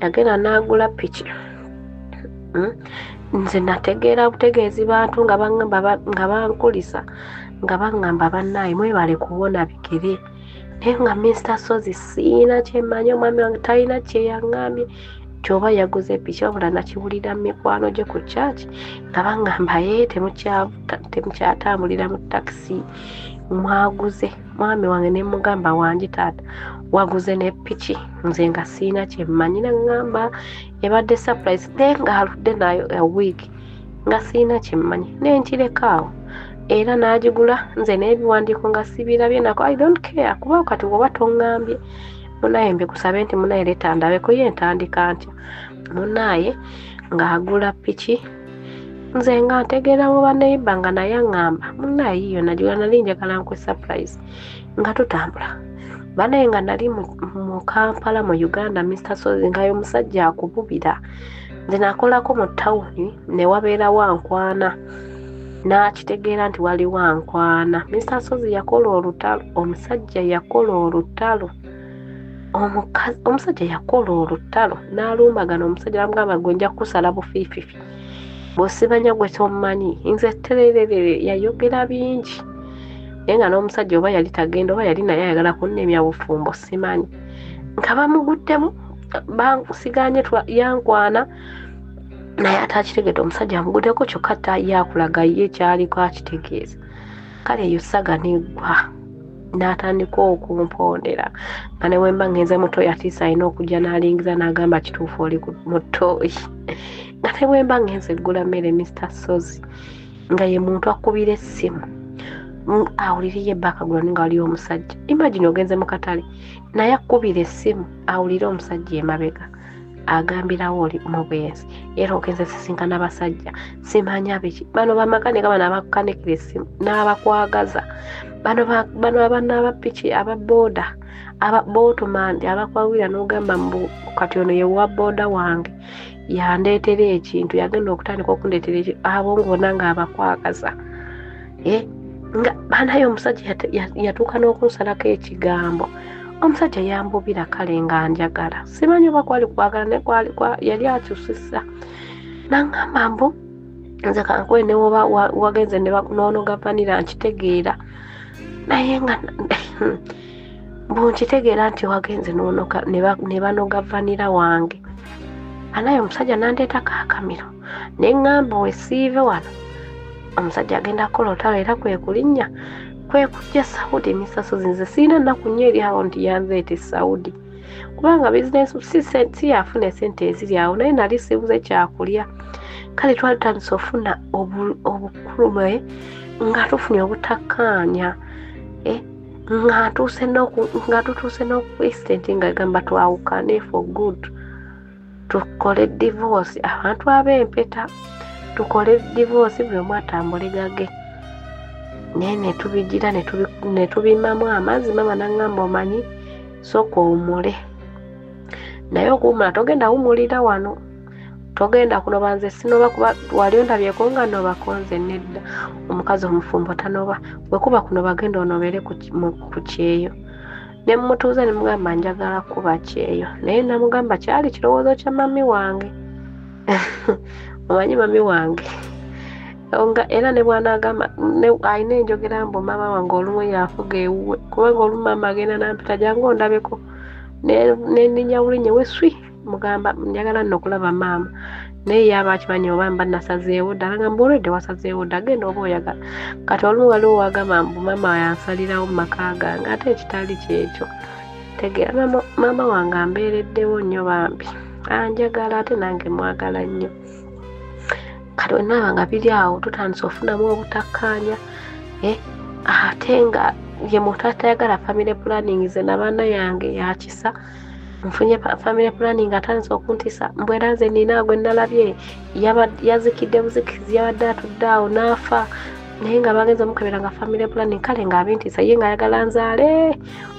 yagenda n'agula piki nze nategeera butegeezi bantu nga baŋŋamba nga bankulisa nga baŋŋamba bannaaye mwebale kuwona bigere naye nga Mr. Sozi siina kyemmanyi omwami wange talina kye yaŋŋambye nti oba yaguze piki wabula nakiwulira mu mikwano gye ku church nga baŋŋamba ye temukyatambulira mu takisi mwaguze mwami wange ne mugamba wangi taata waguze ne piki nze nga siina kyemmanyi naŋŋamba ebadde surprise naye ng'aludde nayo a week Nga sirina kyemmanyi, nenkireka awo. Era n'agigula nze n'ebiwandiiko nga sibirabye nako. I don't care, kuba kati woba toŋŋambye munaye mbikusabe nti munaye leeta ndabeko, ye ntandika ntya? Munaye ng'agula piki, nze nga ntegeera mu baneiba nga naye aŋŋamba munaye yiyo nagigula, nali njagala nkwe surprise. Nga tutambula banaye, nga nali mu Kampala mu Uganda, Mr Sozi, nga omusajja akububira. Nze nakolako mu tawuni ne wabeerawo ankwana, n'akitegeera nti waliwo ankwana. Mr Sozi yakola olutalo, omusajja yakola olutalo, omusajja yakola olutalo n'alumbagana omusajja, namugamba gwe nja kukusala bufiififi bw'osibanya gwe tommanyi, nze tererere. Yayogera bingi, naye nga n'omusajja oba yali tagenda oba yali naye ayagala kunnemya bufumbo simanyi, nga bamuguddemu basiganye yankwana naye ate akitegedde omusajja amuguddeko, kyokka yakulaga ye kyaliko akitegeeza. Kale eyo saga neggwa, n'atandika okumpondera nga ne wemba ngenze mu ttooyi atiisa alina okujja n'alingiza n'agamba kituufu oli mu ttooyi. Nga ne bwemba ngenze eggula mmere, Mr Sozi nga ye muntu akubira essimu awulire ye background nga waliwo omusajja. Imagine ogenze mu katale naye akubira essimu awulire omusajja emabega agambirawo oli mu bwenzi, era ogenze sisinkana basajja simanya biki. Bano bamakanika bano abakukanikira essimu n'abakwagaza, bano abana abapiki, ababooda, aba bootman abakwawira n'ogamba mbu kati ono ye wa booda wange yandeetera ekintu, yagenda okutandika okundeetera ekintu, abo ng'ona ng'abakwagaza. Nga banaye omusajja yatuuka n'okunsalako ekigambo. Omusajja yambubira kale nga njagala, simanyi oba kwali kwagala naye yali akyusisa. Nangamba mbu nze kankuwe ne woba wagenze n'onoga vanira nkitegeera, naye nga mbu nkitegeera nti wagenze ne banoga vanira wange. Anaye omusajja nandeetako akamiro ne ŋŋamba wesiive wano, omusajja agenda kukola olutalo era kwe kulinnya kwe kujja Saudi. Mr Sozi nze sirina nnaku nnyo eri awo nti yanzeeta e Saudi, kubanga bizinesi si yafuna esente eziri awo, naye nali sibuze kyakulya. Kale twali tutandise ofuna obukulume nga tufunye obutakkaanya, nga tutuuse n'oku extent nga gamba twawukane for good, tukole divorce, abantu ab'empeta tukole divorce buli omu atambule gage. Naye ne tubigira ne tubimamu amazzi. Maama n'aŋŋamba omanyi sooka owummule, naye okuwummula togenda wummulira wano, togenda kunoba, nze sinoba kuba wali ondabyeko nga nobako, nze nedda, omukazi omufumbo tanoba, bwe kuba kunoba genda onobere ku kyeyo. Ne mmutuuza ne mugamba njagala kuba kyeyo, naye namugamba kyali kirowoozo kya mami wange. Omanyi mami wange nga era ne bw'anaagamba alina enjogera mbu maama wange olumu yafuga ewuwe, kubanga olumu maama agenda n'ampita jangu ondabeko, nenninya bulinnya weswi mugamba njagala nno okulaba maama, naye yaba akimanyi oba mba nasazeewo ddala nga mbu olwedde wasazeewo dda genda oba oyagala. Kati olumu waliwo wagamba mbu maama yansalirawo mu maka gange, ate ekitali kyekyo. Tegeera maama wange ambeereddewo nnyo bambi, anjagala ate nange mwagala nnyo. Kati wenaaba nga biri awo tutandise ofunamu obutakkaanya, ate nga ye muntu atayagala family planning. Nze nabaana yange yakisa nfunye family planning atandise okuntisa mbu era nze nina gwe nalabye yazikidde buzikizi, yabadde atudde awo n'afa, naye nga bagenze mukebera nga family planning. Kale ng'abintiisa ye ng'ayagala nzaale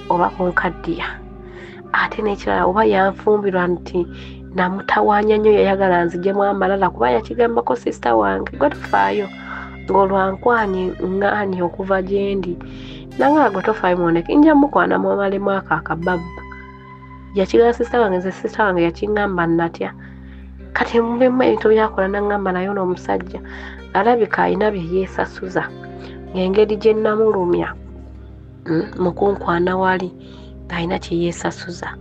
oba kunkaddiya. Ate n'ekirala oba yanfumbirwa nti namutawaanya nnyo, yayagala nzijemu amalala kuba yakigambako sisita wange gwe tofaayo ng'olwankwanye ŋŋaanye okuva gye ndi, nangamba gwe tofaayo mwoneke nja mukwana mwamalemu ako akababba. Yakigamba sisita wange, nze sisita wange yakiŋŋamba natya. Kati mubimu ebintu byakola naŋŋamba naye ono omusajja alabika alina bye yeesasuza ng'engeri gye namulumya mu kunkwana wali alina kye yeesasuza.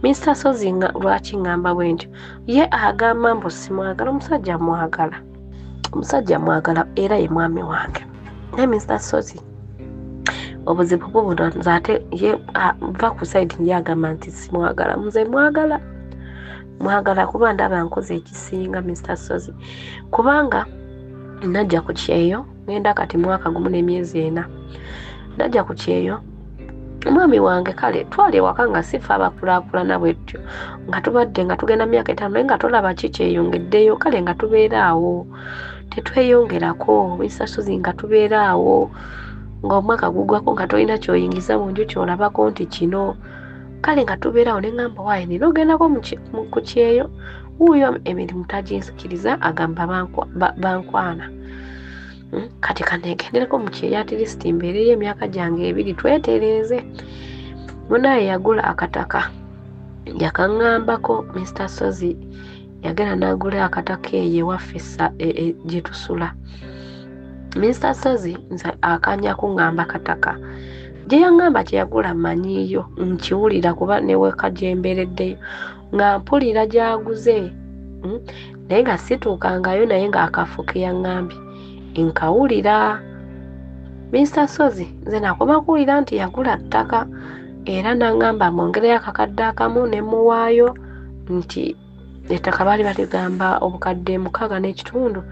Mr Sozi lwaki ŋŋamba bwe ntyo, ye agamba mbu simwagala, omusajja mwagala, omusajja mwagala era ye mwami wange. Naye Mr Sozi obuzibu bubuno nze ate ye va ku side ye agamba nti simwagala, nze mwagala, mwagala kuba ndaba nkoze ekisinga Mr Sozi, kubanga Najja ku kyeyo, ngenda kati mwaka gumu n'emyezi 4. Najja ku kyeyo, omwami wange kale twali ewaka nga sifa abakulaakulana bwetyo, nga tubadde nga tugenda myaka 5 naye nga tolaba ki kyeyongeddeyo, kale nga tubeera awo tetweyongerako. Mr. Sozi nga tubeera awo ng'omwaka gugwako nga tolina ky'oyingiza mu nju ky'olabako nti kino, kale nga tubeera awo ne ŋŋamba waaye nina ogendako ku kyeyo. Wuuyo emirimu taginsikiriza, agamba bankwana. Kati kaneegendereko mu kyeyo at least mbeereyo emyaka gyange 2 twetereeze. Munaye yagula akataka, yakaŋŋambako Mr. Sozi yagenda n'agula akataka eyo ewaffe gye tusula. Mr. Sozi nze akanya kuŋŋamba kataka gye yaŋŋamba kye yagula mmanyiiyo, nkiwulira kuba neweka gye mbeereddeyo nga mpulira gy'aguze, naye nga situukangayo, naye ng'akafo ke yaŋŋambye nkawulira. Mr. Sozi nze nakoma kuwulira nti yagula ttaka, era n'aŋŋamba mwongereyo akakadde akamu ne muwaayo nti ettaka baali baligamba obukadde 6 n'ekitundu,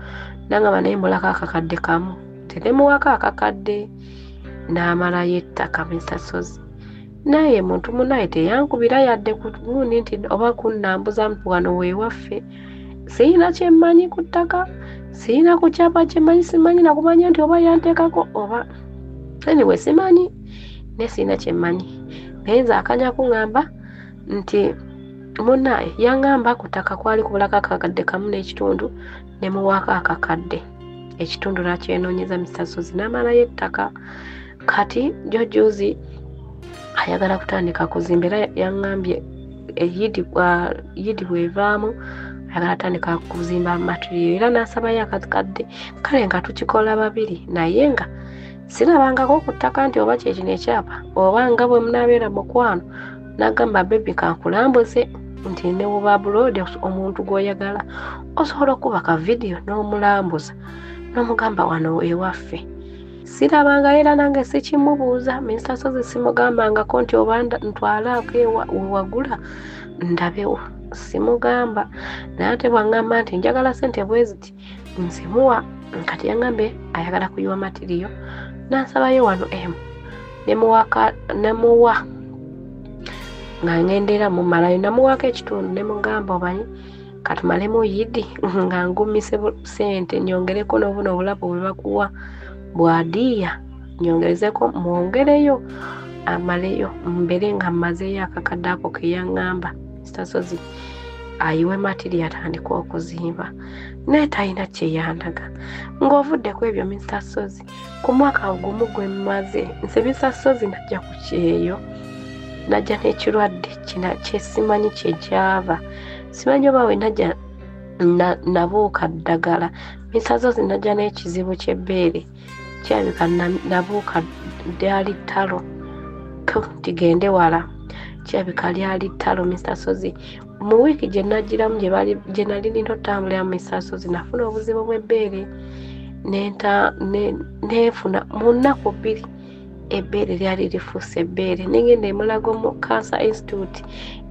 n'aŋŋamba naye mbulako akakadde kamu, tenemuwaako akakadde n'amalayo ettaka. Mr. Sozi naye muntu munaye teyankubira yadde ku gundi nti oba kunnambuza wano weewaffe. Siyina kyemmanyi ku ttaka, siyina ku kyapa kyemmanyi, simanyi nakumanya nti oba yanteekako oba anyway simanyi, naye siyina kyemmanyi. Naye nze akanya kuŋŋamba nti munaye yaŋŋamba ku ttaka kwali kubulako akakadde kamu n'ekitundu, ne muwaako akakadde ekitundu nakyenoonyeza. Mr. Sozi n'amalayo ettaka. Kati jo juzi ayagala kutandika kuzimba, era yaŋŋambye yidi bw'evaamu ayagala atandika kuzimba material, era n'asabayo akakadde. Kale nga tukikola babiri, naye nga sirabangako ku ttaka nti oba kye kino ekyapa oba nga bwe munaabeera mukwano. N'agamba bebi kankulambuze nti ne bw'oba abroad omuntu gw'oyagala osobola okuba ka vidiyo n'omulambuza n'omugamba wano ewaffe. Sirabanga era nange sikimubuuza. Mr. Sozi simugambangako nti oba ntwalaako wewagula ndabewo, simugamba. Naye ate bw'aŋŋamba nti njagala ssente bwe ziti nzimuwa. Kati yaŋŋambye ayagala kuyiwa matiriyo, n'ansabayo wano emu nemuwa nga ŋŋendera mumalayo, namuwaako ekitundu ne mugamba omanyi katumalemu yidi nga ngumise ssente nyongereko n'obuno obulabo bwe bakuwa bwadiya nyongerezeko mwongereyo amaleyo mbere nga mmazeeyo akakadde ako ke yaŋŋamba. Mr. Sozi ayiwe matiri atandika okuzimba, naye talina kye yandaga. Ng'ovudde ku ebyo Mr. Sozi, ku mwaka gumu gwe mmaze nze Mr. Sozi najja ku kyeyo, najja n'ekirwadde kye simanyi kye kyava, simanyi oba we najja nabuuka ddagala. Mr. Sozi najja n'ekizibu ky'ebbeere, kirabika nabuuka lyali ttalo, tigende wala, kirabika lyali ttalo. Mr. Sozi mu wiiki gye nagiramu gye nali nina otambulira mu Mr. Sozi nafuna obuzibu bw'ebbeere nenfuna mu nnaku 2 ebbeere lyali lifuuse ebbeere. Nengenda emulago mu Cancer Institute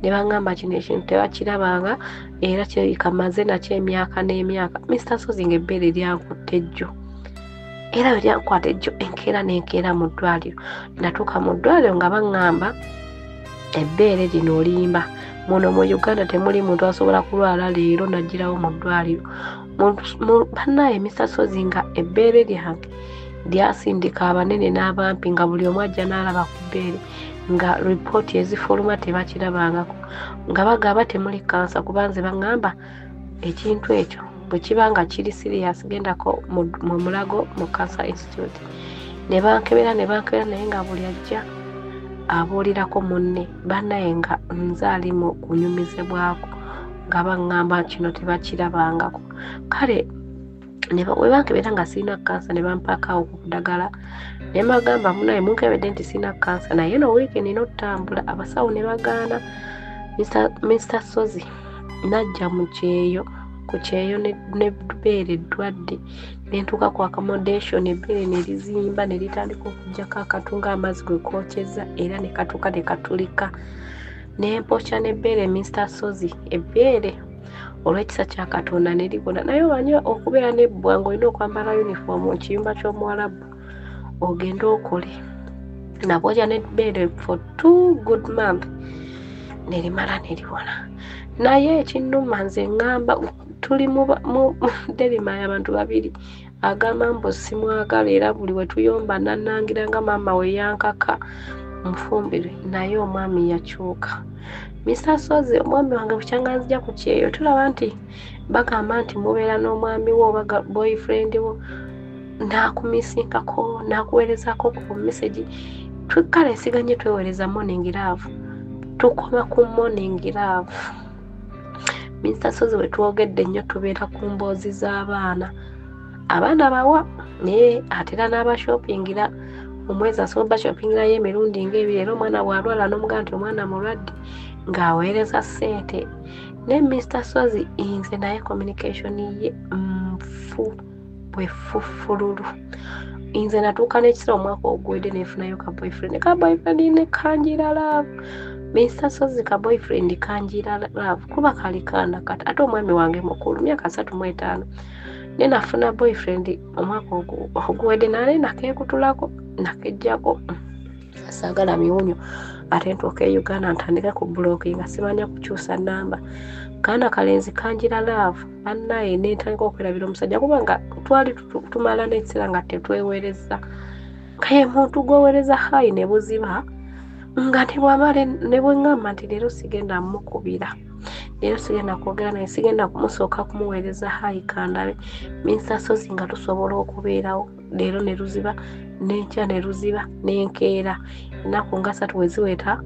ne baŋŋamba kino ekintu tebakirabanga era kirabika maze nakyo emyaka n'emyaka. Mr. Sozi ng'ebbeere lyankutte ejjo, era bwe lyankwata ejjo enkeera n'enkeera mu ddwaliro. Natuuka mu ddwaliro nga baŋŋamba ebbeere lino olimba, muno mu Uganda temuli muntu asobola kulwala leero n'agirawo mu ddwaliro. Bannaye Mr. Sozi nga ebbeere lyange lyasindika abanene n'abampi nga buli omu ajja n'alaba ku bbeere nga ripooti ezifuluma tebakirabangako, nga bagamba temuli kansa, kuba nze baŋŋamba ekintu ekyo bwe kiba nga kiri serious gendako mu Mulago mu Cancer Institute. Ne bankebera naye nga buli ajja abuulirako munne. Bannaye nga nze ali mu kunyumizibwako nga baŋŋamba kino tebakirabangako. Kale we bankebera nga sirina kansa ne bampaakaawo ku ddagala ne mbagamba munaye munkebedde nti sirina kansa, naye no wiiki nina otambula. Abasawo ne bagaana. Mr. Sozi najja mu kyeyo ku kyeyo n'ebbeere eddwadde, ne ntuuka ku accommodation ebbeere ne lizimba ne litandika okuggyako akatu ng'amazzi gwe kookyeza, era ne katuuka ne katulika ne mpokya n'ebbeere. Mr. Sozi ebbeere Olw'ekisa kya Katonda ne ligona. Naye omanyi okubeera n'ebbwa ng'olina okwambala uniform mu kiyumba ky'omuwalabu ogende okole. Nabwokya n'ebbeere for 2 good months ne limala ne liwona. Naye ekinnuma nze ŋŋamba tuli mu Derimaya abantu babiri agamba mbu simwagala era buli we tuyomba nannangira nga maama we yankaka nfumbirwe, naye omwami yakyuka. Mr. Sozi omwami wange bukyanga nzija ku kyeyo tulaba nti bagamba nti mubeera n'omwami wo oba boyfriend wo n'akumisingako n'akuweerezaako ku message. Kale nsiganye tweweereza morning love, tukoma ku morning love. Mr. Sozi we twogedde nnyo tubeera ku mboozi z'abaana. Abaana bawa naye atera n'abashoppingira omwezi asobola bashoppingirayo emirundi ng'ebiri, era omwana bw'alwala n'omugamba nti omwana mulwadde ng'aweereza ssente. Ne Mr. Sozi nze naye communication ye nfu bwe ffufululu. Nze natuuka n'ekiseera omwaka oguwedde neefunayo ka boyfriend. Ka boyfriend ne kanjira love. Mr. Sozi ka boyfriend kanjira love kuba kali kaana kati ate omwami wange mukulu myaka 35. Ne nafuna boyfriend omwaka oguwedde naye nakeekutulako nakejjako saagala miwunyo ate ntuuka e Uganda ntandike ku blocking simanya kukyusa namba. Kaana kalenzi kanjira love bannaye ne ntandika okwerabira omusajja kubanga twali tumala n'ekiseera nga tetweweereza nga ye muntu gw'oweereza hayi ne buziba nga tebwamala ne bwe ŋŋamba nti leero sigenda mukubira, leero sigenda kwogera naye, sigenda kumusooka kumuweereza hayi kandabe. Mr. Sozi nga tusobola okubeerawo leero ne luziba n'enkya ne luziba n'enkeera ennaku nga 3 we ziweta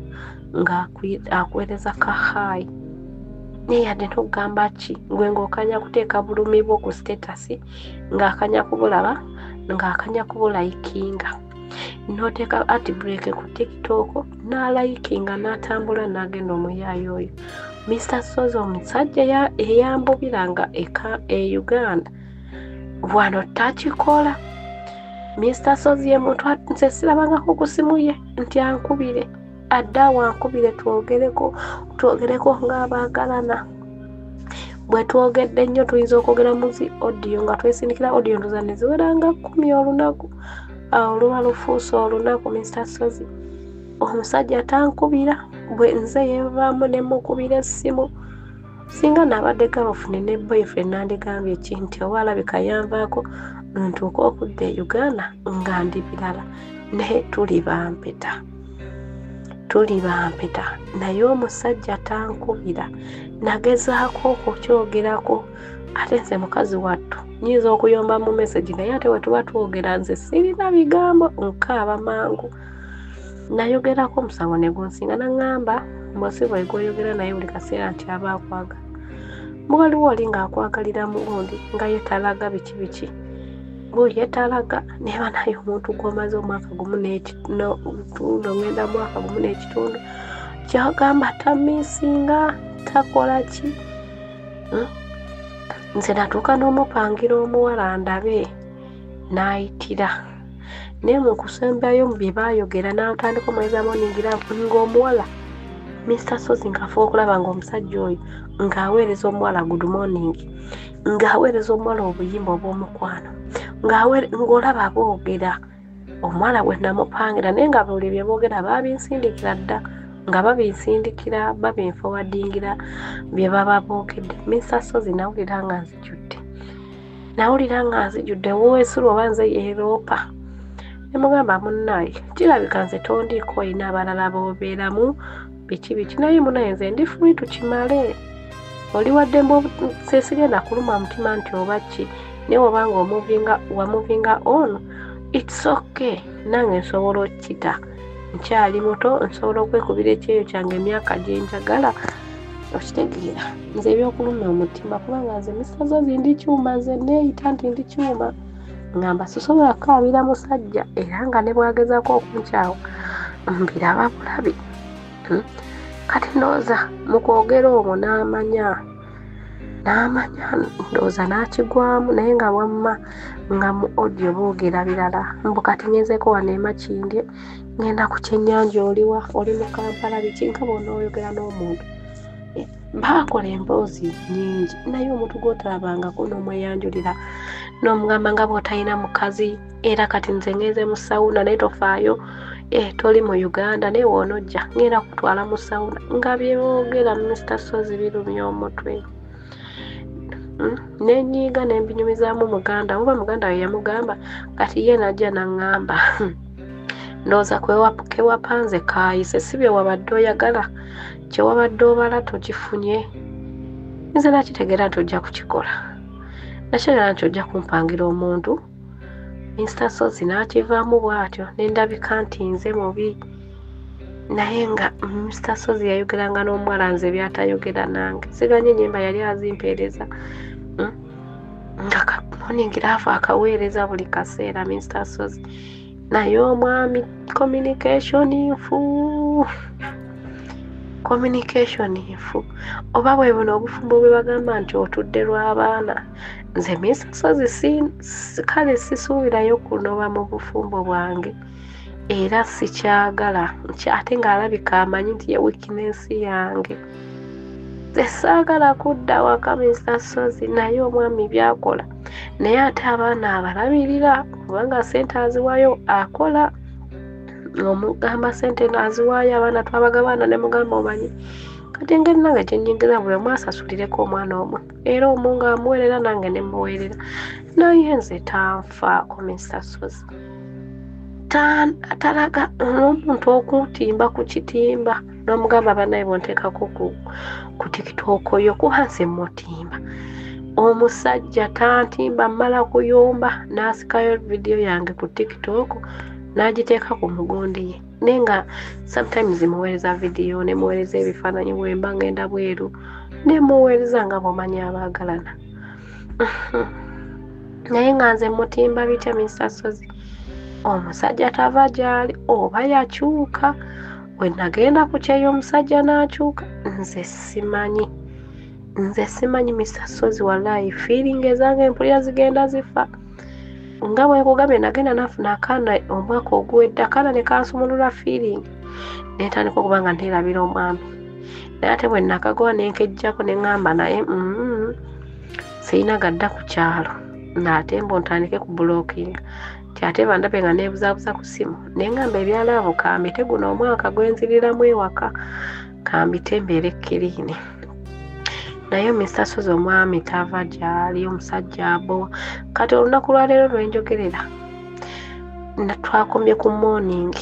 nga akuweereza ka hayi. Naye yadde togamba ki gwe ng'okanya kuteeka bulumi bwo ku status ng'akanya kubulaba ng'akanya kubulayikinga n'oteeka ati break ku TikTok n'alayikinga n'atambula n'agenda omuyaayo oyo. Mr. Sozi omusajja eyambubiranga e Uganda wano takikola. Mr. Sozi ye muntu nze sirabangako ku simu ye nti ankubire, adde awo ankubire twogereko ng'abaagalana. Bwe twogedde nnyo tuyinza okwogera mu zi audio nga twesindikira audio ndoza ne ziwera nga 10 olunaku. Awo luba lufuuse olunaku. Mr. Sozi omusajja tankubira bwe nze yeevaamu ne mukubira essimu. Singa nabadde girlfriend ne boyfriend nandigambye ki nti oba alabika yanvaako ntuuka okudda e Uganda nga ndi birala, naye tuli bampeta naye omusajja tankubira. Nagezaako okukyogerako ate nze mukazi wattu nnyinza okuyomba mu message naye ate we tuba twogera nze sirina bigambo nkaaba mangu. Nayogerako omusango ne gunsinga naŋŋamba mbosi bwe gw'oyogera naye buli kaseera nti aba akwagala. Waliwo oli ng'akwagalira mugundi nga ye talaga biki biki bwe talaga neba naye omuntu gw'omaze omwaka gumu n'ekitundu ngenda mwaka gumu n'ekitundu kyagamba tamisinga takola ki. Nze natuuka n'omupangira omuwala ndabe n'ayitira naye mu kusembayo mu bye baayogera n'atandika omweza morning love ng'omuwala Mr. Sozi ng'afuba okulaba ng'omusajja oyo ng'aweereza omuwala good morning, ng'aweereza omuwala obuyimba obw'omukwano, ng'olaba boogera. Omuwala bwe namupangira naye nga buli bye boogera baabinsindikira dda nga babinsindikira babinfowadingira bye baba boogedde. Mr. Sozi nawulira nga nzijudde woesula oba nze yeeroopa. Ne mugamba munnaye kirabika nze tondiiko olina abalala b'obeeramu biki biki naye munnaye nze ndi free tukimale. Oli waddembe sesigenda kuluma mutima nti oba ki naye obanga wamuvinga on it's okay, nange nsobola okukita nkyali muto nsobola okwekubira ekyeyo kyange emyaka gye njagala. Okitegeera nze ebyokuluma omutima kubanga nze Mr. Sozi ndi kyuma, nze neeyita nti ndi kyuma ngamba sisobola kukaabira musajja era nga ne bw'agezaako okunkyawa mbiraba bulabi. Kati ndowooza mu kwogera omwo n'amanya ndowooza n'akigwamu naye nga wamma nga mu audio boogera birala. Mbu kati ngenzeeko wano e Makindye ngenda ku kyennyanja oliwa oli mu Kampala biki nga bw'onooyogera n'omuntu. Baakola emboozi nnyingi, naye omuntu gw'otalabangako n'omweyanjulira n'omugamba nga bw'otalina mukazi, era kati nze ngenze mu sawuna naye tofaayo, toli mu Uganda naye w'onojja ngenda kutwala mu sawuna. Nga bye boogera Mr. Sozi birumya omutwe. Nenyiiga ne mbinyumizaamu muganda, oba muganda we yamugamba, kati ye n'ajja n'aŋŋamba ndowooza kewapanze kaayise, si bye wabadde oyagala, kye wabadde obala tokifunye. Nze nakitegeera nti ojja kukikola, nakitegeera nti ojja kumpangira omuntu. Mr. Sozi n'akivaamu bw'atyo ne ndabika nti nze mubi, naye nga Mr. Sozi yayogeranga n'omuwala nze by'atayogera nange. Siganye ennyimba yali azimpeereza nga ka morning love akaweereza buli kaseera Mr. Sozi, naye omwami communication nfu, communication nfu. Oba bwe buno obufumbo bwe bagamba nti otudde lw'abaana, nze Mr. Sozi kale sisuubirayo kunoba mu bufumbo bwange, era sikyagala, ate ng'alabika amanyi nti ye weakness yange. Nze saagala kudda waka Mr. Sozi, naye omwami by'akola, naye ate abaana abalabirira kubanga ssente aziwaayo akola. Omugamba ssente aziwaayo abaana twabagabaana, ne mugamba omanyi kati engeri nange gye nnyingiza buli omu asasulireko omwana omu, era omu ng'amuweerera nange ne mmuweerera, naye nze tanfaako Mr. Sozi. Talaga n'omuntu okutimba ku kitimba n'omugamba bannaye bw'onteekako ku TikTok yo kuba nze mmutimba. Omusajja tantimba, mmala kuyomba n'asikayo vidiyo yange ku TikTok n'agiteeka ku mugundi ye, naye nga sometimes muweereza vidiyo ne muweereza ebifaananyi bwe mba ngenda bweru ne muweereza nga bw'omanyi abaagalana, naye nga nze mutimba bitya Mr. Sozi. Omusajja tava gy'ali oba yakyuka, bwe nagenda ku kyeyo omusajja n'akyuka, nze simanyi, nze simanyi Mr. Sozi, wallahi feeling ezange mpulira zigenda zifa. Nga bwe nkugambye nagenda nafuna akaana omwaka oguwedde, akaana ne kansumulula feeling, ne ntandika okuba nga nteerabira omwami, naye ate bwe nakagoba ne nkeggyako ne ŋŋamba naye sirina gadda ku kyalo, ate mbu ntandike ku blockinga nti ate bandabe nga neebuzaabuza ku ssimu, ne ŋŋamba ebya love kambite guno omwaka gwe nziriramu ewaka, kambite mbeere clean. Naye Mr. Sozi omwami tava gy'ali, omusajja abowa. Kati olunaku lwaleero lwe njogerera twakomye ku morning,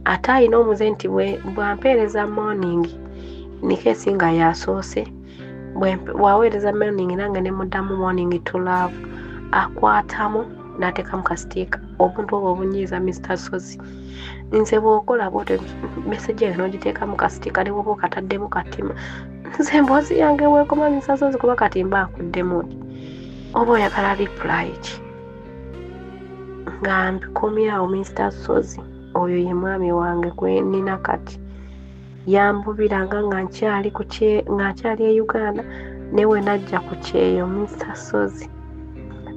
ate alina omuze nti bw'ampeereza morning nikeesi nga yasoose, bw'aweereza morning nange ne muddamu morning to love, akwatamu n'ateekamu kasitiika. Obuntu obwo obunyiiza Mr. Sozi. Nze bw'okola bw'otyo message eyo n'ogiteekamu kasitiika ne bw'oba okataddemu katima, nze emboozi yange weekoma Mr. Sozi, kuba kati mba nkuddemu nti oba oyagala reply ki, nga mbikomye awo. Mr. Sozi oyo ye mwami wange gwe nnina kati, yambubiranga nga nkyali nga nkyali e Uganda, ne we najja ku kyeyo Mr. Sozi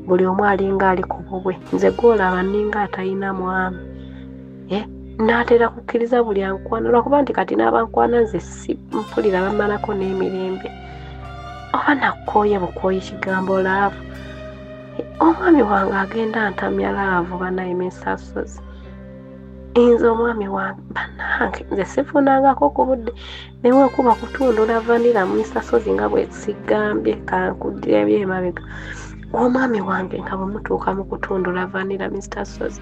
buli omu alinga ali ku bubwe, nze gw'olaba nninga atalina mwami. N'atera kukkiriza buli ankwana, lwakuba nti kati n'abankwana nze si mpulira bamalako n'emirembe, oba nakooye bukooyi kigambo love. Omwami wange agenda ntamya love bannaye Mr. Sozi. Nze omwami wange bannange nze sifunangako ku budde, naye wekuba kutundula vanilla Mr. Sozi nga bwe sigambye kankuddira emabega. Omwami wange nga bwe mutuuka mu kutundula vanilla Mr. Sozi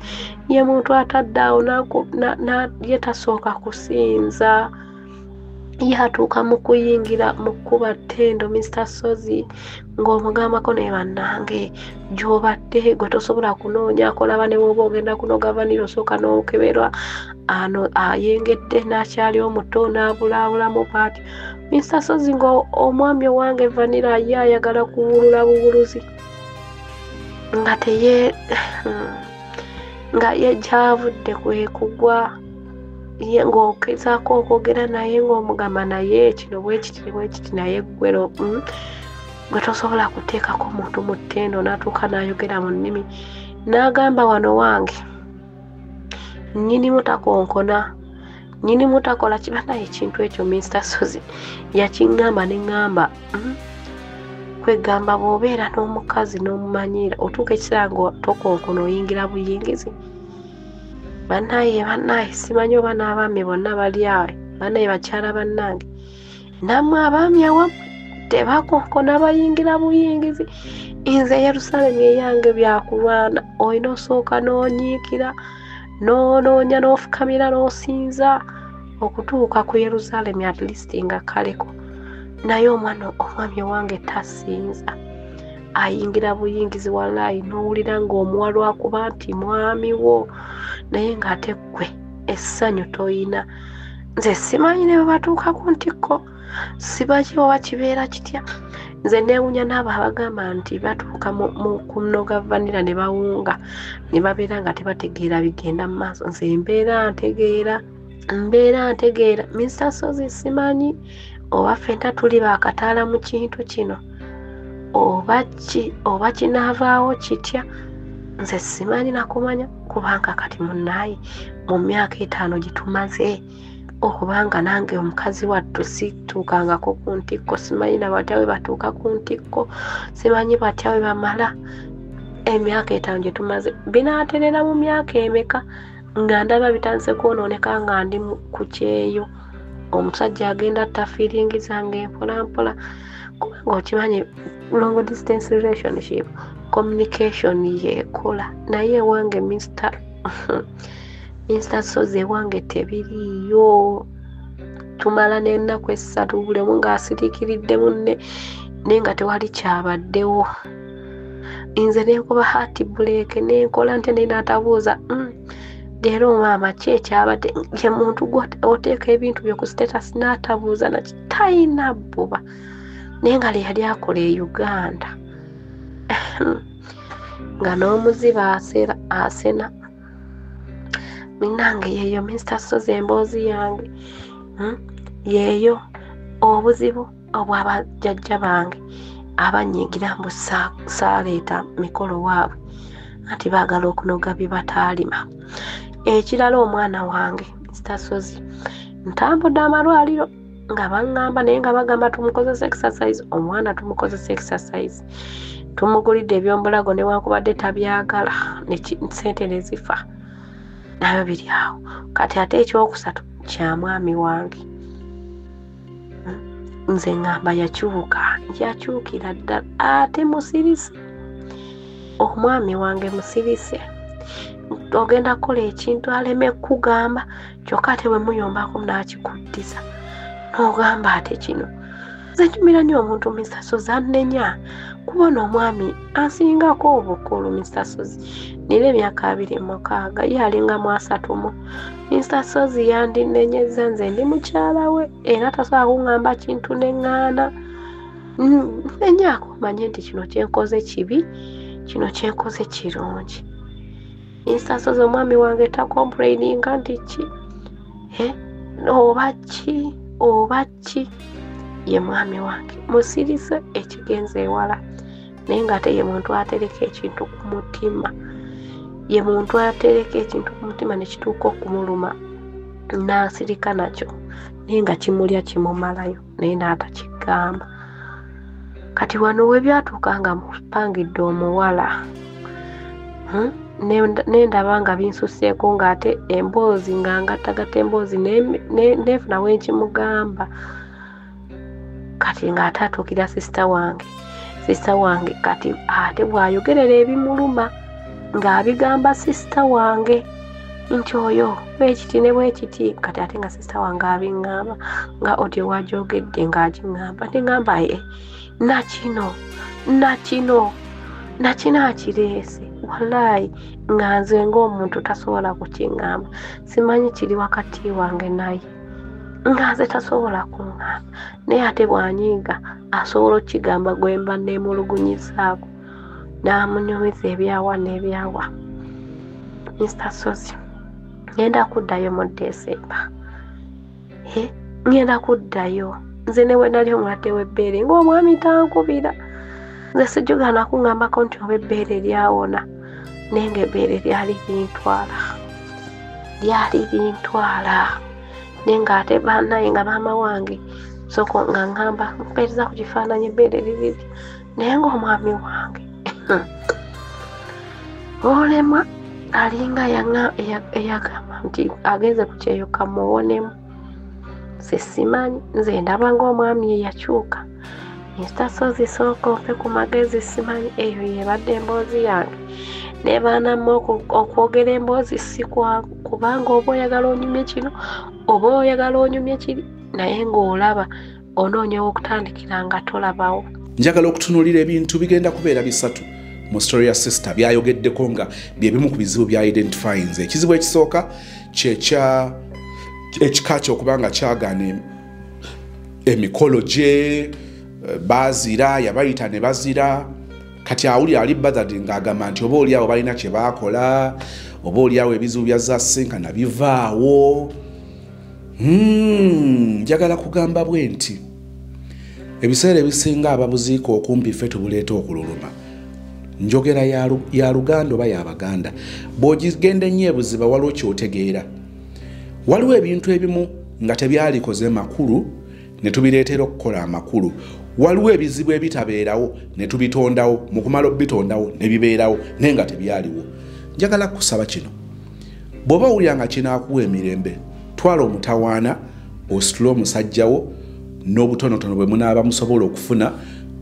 ye muntu atadde awo ye tasooka kusinza, ye atuuka mu kuyingira mu kkuba ttendo Mr. Sozi ng'omugambako naye bannange gy'obadde gwe tosobola kunoonyaako, laba ne bw'oba ogenda kunoga vanilla osooka n'okeberwa, ano ayengedde n'akyali omuto n'abulaabulamu bw'atyo. Mr. Sozi ng'omwami owange vanilla ye ayagala kuwulula buwuluzi nga teye nga ye gy'avudde kwe kugwa, ye ng'ogezaako okwogera naye ng'omugamba naye kino bwe kiti bwe kiti, naye ggwe gwe tosobola kuteekako muntu mu ttendo n'atuuka n'ayogera mu nnimi n'agamba wano wange nnyinimu takonkona, Nyinimu takola ki? Banaye ekintu ekyo Mr. Sozi yakiŋŋamba ne ŋŋamba kwegamba bw'obeera n'omukazi n'omumanyiira otuuka ekiseera nga tokonkona oyingira buyingizi. Bannaye bannaye simanyi oba n'abaami bonna bali awo. Bannaye bakyala bannange, nammwe abaami awamu tebakonkona bayingira buyingizi. Nze Yerusalemu eyange byakulwana, olina osooka n'onyiikira n'onoonya n'ofukamira n'osinza okutuuka ku Yerusalemu at least nga kaleko. Naye omwana omwami owange tasinza, ayingira buyingizi walayi n'owulira ng'omuwa lwakuba nti mwami wo, naye ng'ate ggwe essanyu toyina. Nze simanyi ne bwe batuuka ku ntikko, simanyi oba kibeera kitya. Nze neewuunya n'abo abagamba nti batuuka ku mnoga vanilla ne bawunga ne babeera nga tebategeera bigenda mu maaso. Nze mbeera ntegeera, mbeera ntegeera. Mr. Sozi simanyi oba ffenna tuli baakataala mu kintu kino oba ki, oba kinaavaawo kitya. Nze simanyi nakumanya, kubanga kati munnaaye mu myaka 5 gye tumaze okubanga nange omukazi wattu situukangako ku ntikko, simanyi na batya we batuuka ku ntikko, simanyi batya we bamala emyaka 5 gye tumaze. Binaaterera mu myaka emeka nga ndaba bitandise kwonooneka nga ndi ku kyeyo. Omusajja agenda atta feeling zange mpola mpola, kubanga okimanyi long distance relationship communication yeekola. Naye ewange Mr. Sozi ewange tebiriiyo. Tumala n'ennaku 3 buli omu ng'asiriikiridde munne naye nga tewali kyabaddewo. Nze nenkuba heart break nenkola ntya naye n'atabuuza leero maama ki ekyabadde. Ye muntu oteeka ebintu bye ku status n'atabuuza naki, talina bbuba. Naye nga lye yali akola e Uganda nga n'omuziba asena. Minnange yeeyo Mr. Sozi emboozi yange yeeyo obuzibu obw'abajjajja bange abanyiigira mbu saaleeta mikolo waabwe anti baagala okunoga bye bataalima. Ekirala omwana wange Mr. Sozi ntambudde amalwaliro nga baŋŋamba, naye nga bagamba tumukozesa exercise, omwana tumukozesa exercise, tumugulidde ebyombulago newankubadde tabyagala, ssente ne zifa nabyo biri awo. Kati ate ekyokusatu kya mwami wange, nze ŋŋamba yakyuka, yakyukira ddala ate musirise. Omwami wange musirise, ogenda kukola ekintu aleme kugamba, kyokka ate bwe muyombako n'akikuddiza n'ogamba ate kino. Nze njumira nnyo omuntu Mr. Sozi annenya kubona omwami asingako obukulu. Mr. Sozi nina emyaka 26, ye alinga mu 30. Mr. Sozi yandinenyezza, nze ndi mukyala we era tasobola kuŋŋamba kintu ne ŋŋaana. Nnenyaako manye nti kino kyenkoze kibi, kino kyenkoze kirungi. Mr. Sozi omwami wange tacomplaininga nti ki oba ki oba ki. Ye mwami wange musirise ekigenze ewala, naye ng'ate ye muntu atereka ekintu ku mutima, ye muntu atereka ekintu ku mutima ne kituuka okumuluma n'asirika nakyo, naye nga kimulya kimumalayo naye n'atakigamba. Kati wano we byatuuka nga mpangidde omuwala nendaba nga binsuseeko, ng'ate emboozi nga ngattagatta emboozi neefuna we nkimugamba. Kati ng'ate atuukira sisita wange, sisita wange kati ate bw'ayogerera ebimuluma ng'abigamba sisita wange nti oyo bwekiti ne bwekiti. Kati ate nga sisita wange abiŋŋamba nga otyo wagyogedde ng'agiŋŋamba, ne ŋŋamba ye nakino nakino nakino akireese. Walayi nga nze ng'omuntu tasobola kukiŋŋamba, simanyi kiri wakati wange naye nga nze tasobola kuŋŋamba, naye ate bw'anyiiga asobola okukigamba gwe mba neemulugunyizaako n'amunyumiza ebyawa n'ebyawa. Mr. Sozi ngenda kuddayo mu Desemba, ngenda kuddayo. Nze ne bwe nali omulwadde w'ebbeere ng'omwami tankubira, nze sijjugana kuŋŋambako nti oba ebbeere lyawona, naye ng'ebbeere lyali lintwala, lyali lintwala. Naye ng'ate bannaye nga maama wange soko nga ŋŋamba mpeereza ku kifaananyi ebbeere liriri, naye ng'omwami wange olemwa alinga eyagamba nti agenze ku kyeyo kamuwonemu. Sisimanyi, nze ndaba ng'omwami ye yakyuka. Ensitaso zisooka ompe ku magezi, simanyi eyo yebadde emboozi yange. Ne baanammwe okwogera emboozi si kwangu, kubanga oba oyagala onyumye kino oba oyagala onyumye kiri, naye ng'olaba onoonya okutandikira nga tolabawo. Njagala okutunuulira ebintu bigenda kubeera bisatu mu story ya sister byayogeddeko nga bye bimu ku bizibu bya identifyinze. Ekizibu ekisooka kyekya ekika kye okuba nga kyagaana emikolo gye, bazira yabayita ne bazira. Kati awulira ali bothered ng'agamba nti oba oliawo balina kye baakola, oba oliawo ebizibu bya zasinkana bivaawo. Njagala kugamba bwe nti ebiseera ebisinga ababuziika okumpi ffe tubuleeta okululuma. Njogera ya Luganda oba y'Abaganda, bw'ogigenda ennyo ebuziba waliwo ky'otegeera. Waliwo ebintu ebimu nga tebyalikoze makulu ne tubireetera okukola amakulu. Waliwo ebizibu ebitabeerawo ne tubitondawo, mu kumala obitondawo ne bibeerawo naye nga tebyaliwo. Njagala kusaba kino, bw'oba owulira nga kinaakuwa emirembe, twala omutawaana ositule omusajjawo n'obutonotono bwe munaaba musobola okufuna,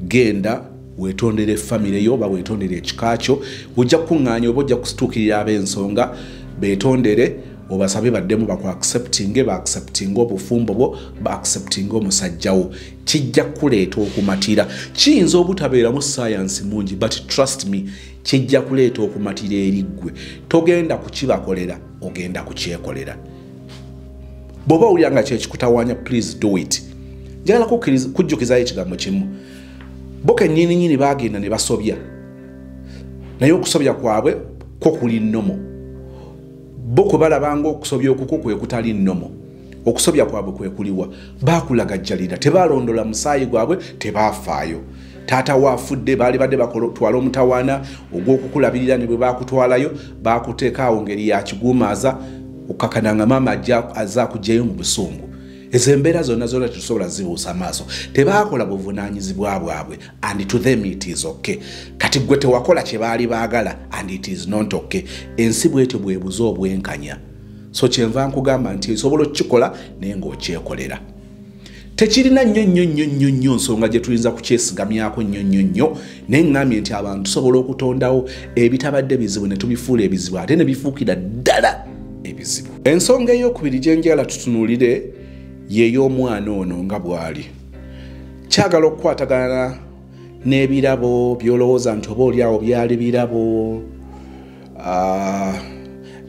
genda weetondere famire yo oba weetondere ekika kyo. Ojja kukuŋŋaanya oba ojja kusituukirira ab'ensonga beetondere, obasabe baddemu bakuacceptinge, baacceptinge obufumbo bwo, baacceptinge omusajjawo. Kijja kuleeta okumatira. Kiyinza obutabeeramu sayansi mungi, but trust me, kijja kuleeta okumatira eri ggwe. Togenda kukibakolera, ogenda kukyekolera. Bw'oba owulira nga kyekikutawaanya, please do it. Njagala kujjukizayo ekigambo kimu. Bo kennyininyini baagenda ne basobya, naye okusobya kwabwe kwo kuli nnomo. Bo kwe balabanga okusobya okukwo kwe kutali nnomo. Okusobya kwabwe kwe kuliwa? Baakulagajjalira, tebaalondola musaayi gwabwe, tebaafaayo. Taata waafudde, baali badde batwala omutawaana ogw'okukulabirira, ne bwe baakutwalayo baakuteeka awo ngeri ya kiguumaaza, okukakana nga maama azze akuggyayo mu busungu. Ezo embeera zonna zonna tetusobola zibuusa maaso. Tebaakola buvunaanyizibwa bwabwe, and to them it is okay. Kati gwe tewakola kye baali baagala, and it is not okay. Ensi bwetyo bwebuza obwenkanya. So kyenva nkugamba nti osobola okukikola naye ng'okyekolera. Tekirina nnyo nnyo nnyo nnyo nnyo nsonga gye tuyinza kukyesigamyako nnyo nnyo nnyo, naye ŋŋambye nti abantu tusobola okutondawo ebitabadde bizibu ne tubifuula ebizibu, ate ne bifuukira ddala ebizibu. Ensonga eyokubiri gye njagala tutunuulire y'ey'omwana ono nga bw'ali kyagala okukwatagana n'ebirabo by'olowooza nti oba oliawo byali birabo,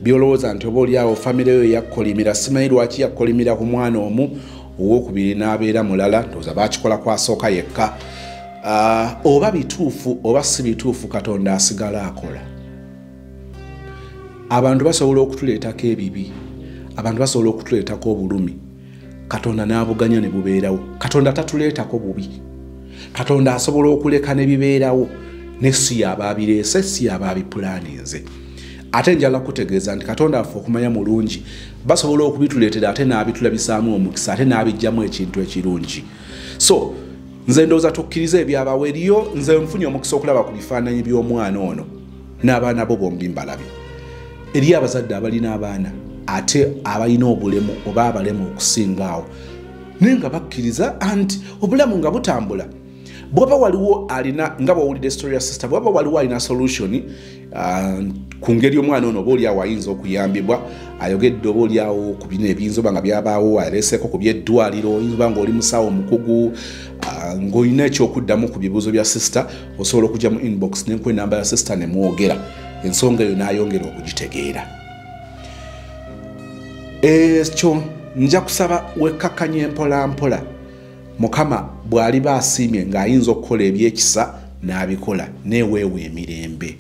by'olowooza nti oba oliawo famire yo yakkolimira. Simanyi lwaki yakkolimira ku mwana omu, owokubiri n'abeera mulala, ndowooza baakikola kwasooka yekka. Oba bituufu oba si bituufu, Katonda asigala akola. Abantu basobola okutuleetako ebibi, abantu basobola okutuleetako obulumi, Katonda n'abuganya ne bubeerawo. Katonda tatuleetako bubi, Katonda asobola okuleka ne bibeerawo, ne si yaba abireese, si yaba abipulaninze. Ate njala kutegeeza nti Katonda affe okumanya mulungi, basobola okubituleetera ate n'abitulabisaamu omukisa, ate n'abijjamu ekintu ekirungi. So nze ndowooza tukkirize ebyabawo eriyo. Nze nfunye omukisa okulaba ku bifaananyi by'omwana ono n'abaana bo bombi mbalabye. Eriyo abazadde abalina abaana ate abalina obulemu oba abalemu okusinga awo, naye nga bakkiriza anti obulamu nga butambula. Bwaba waliwo alina, nga bwowulidde story ya sister, bwaba waliwo alina solution ku ngeri omwana ono oba oliawo ayinza okuyambibwa, ayogedde oba oliawo ku bino ebiyinza oba nga byabaawo, aleeseeko ku byeddwaliro, oyinza oba nga oli musawo omukugu, ng'olina ekyokuddamu ku bibuuzo bya sister, osobola okujja mu inbox nenkuwa enamba ya sister ne mwogera ensonga eyo n'ayongera okugitegeera. Ekyo nja kusaba wekkakkanye mpola mpola. Mukama bw'aliba asiimye ng'ayinza okukola ebyekisa n'abikola, neeweewa emirembe.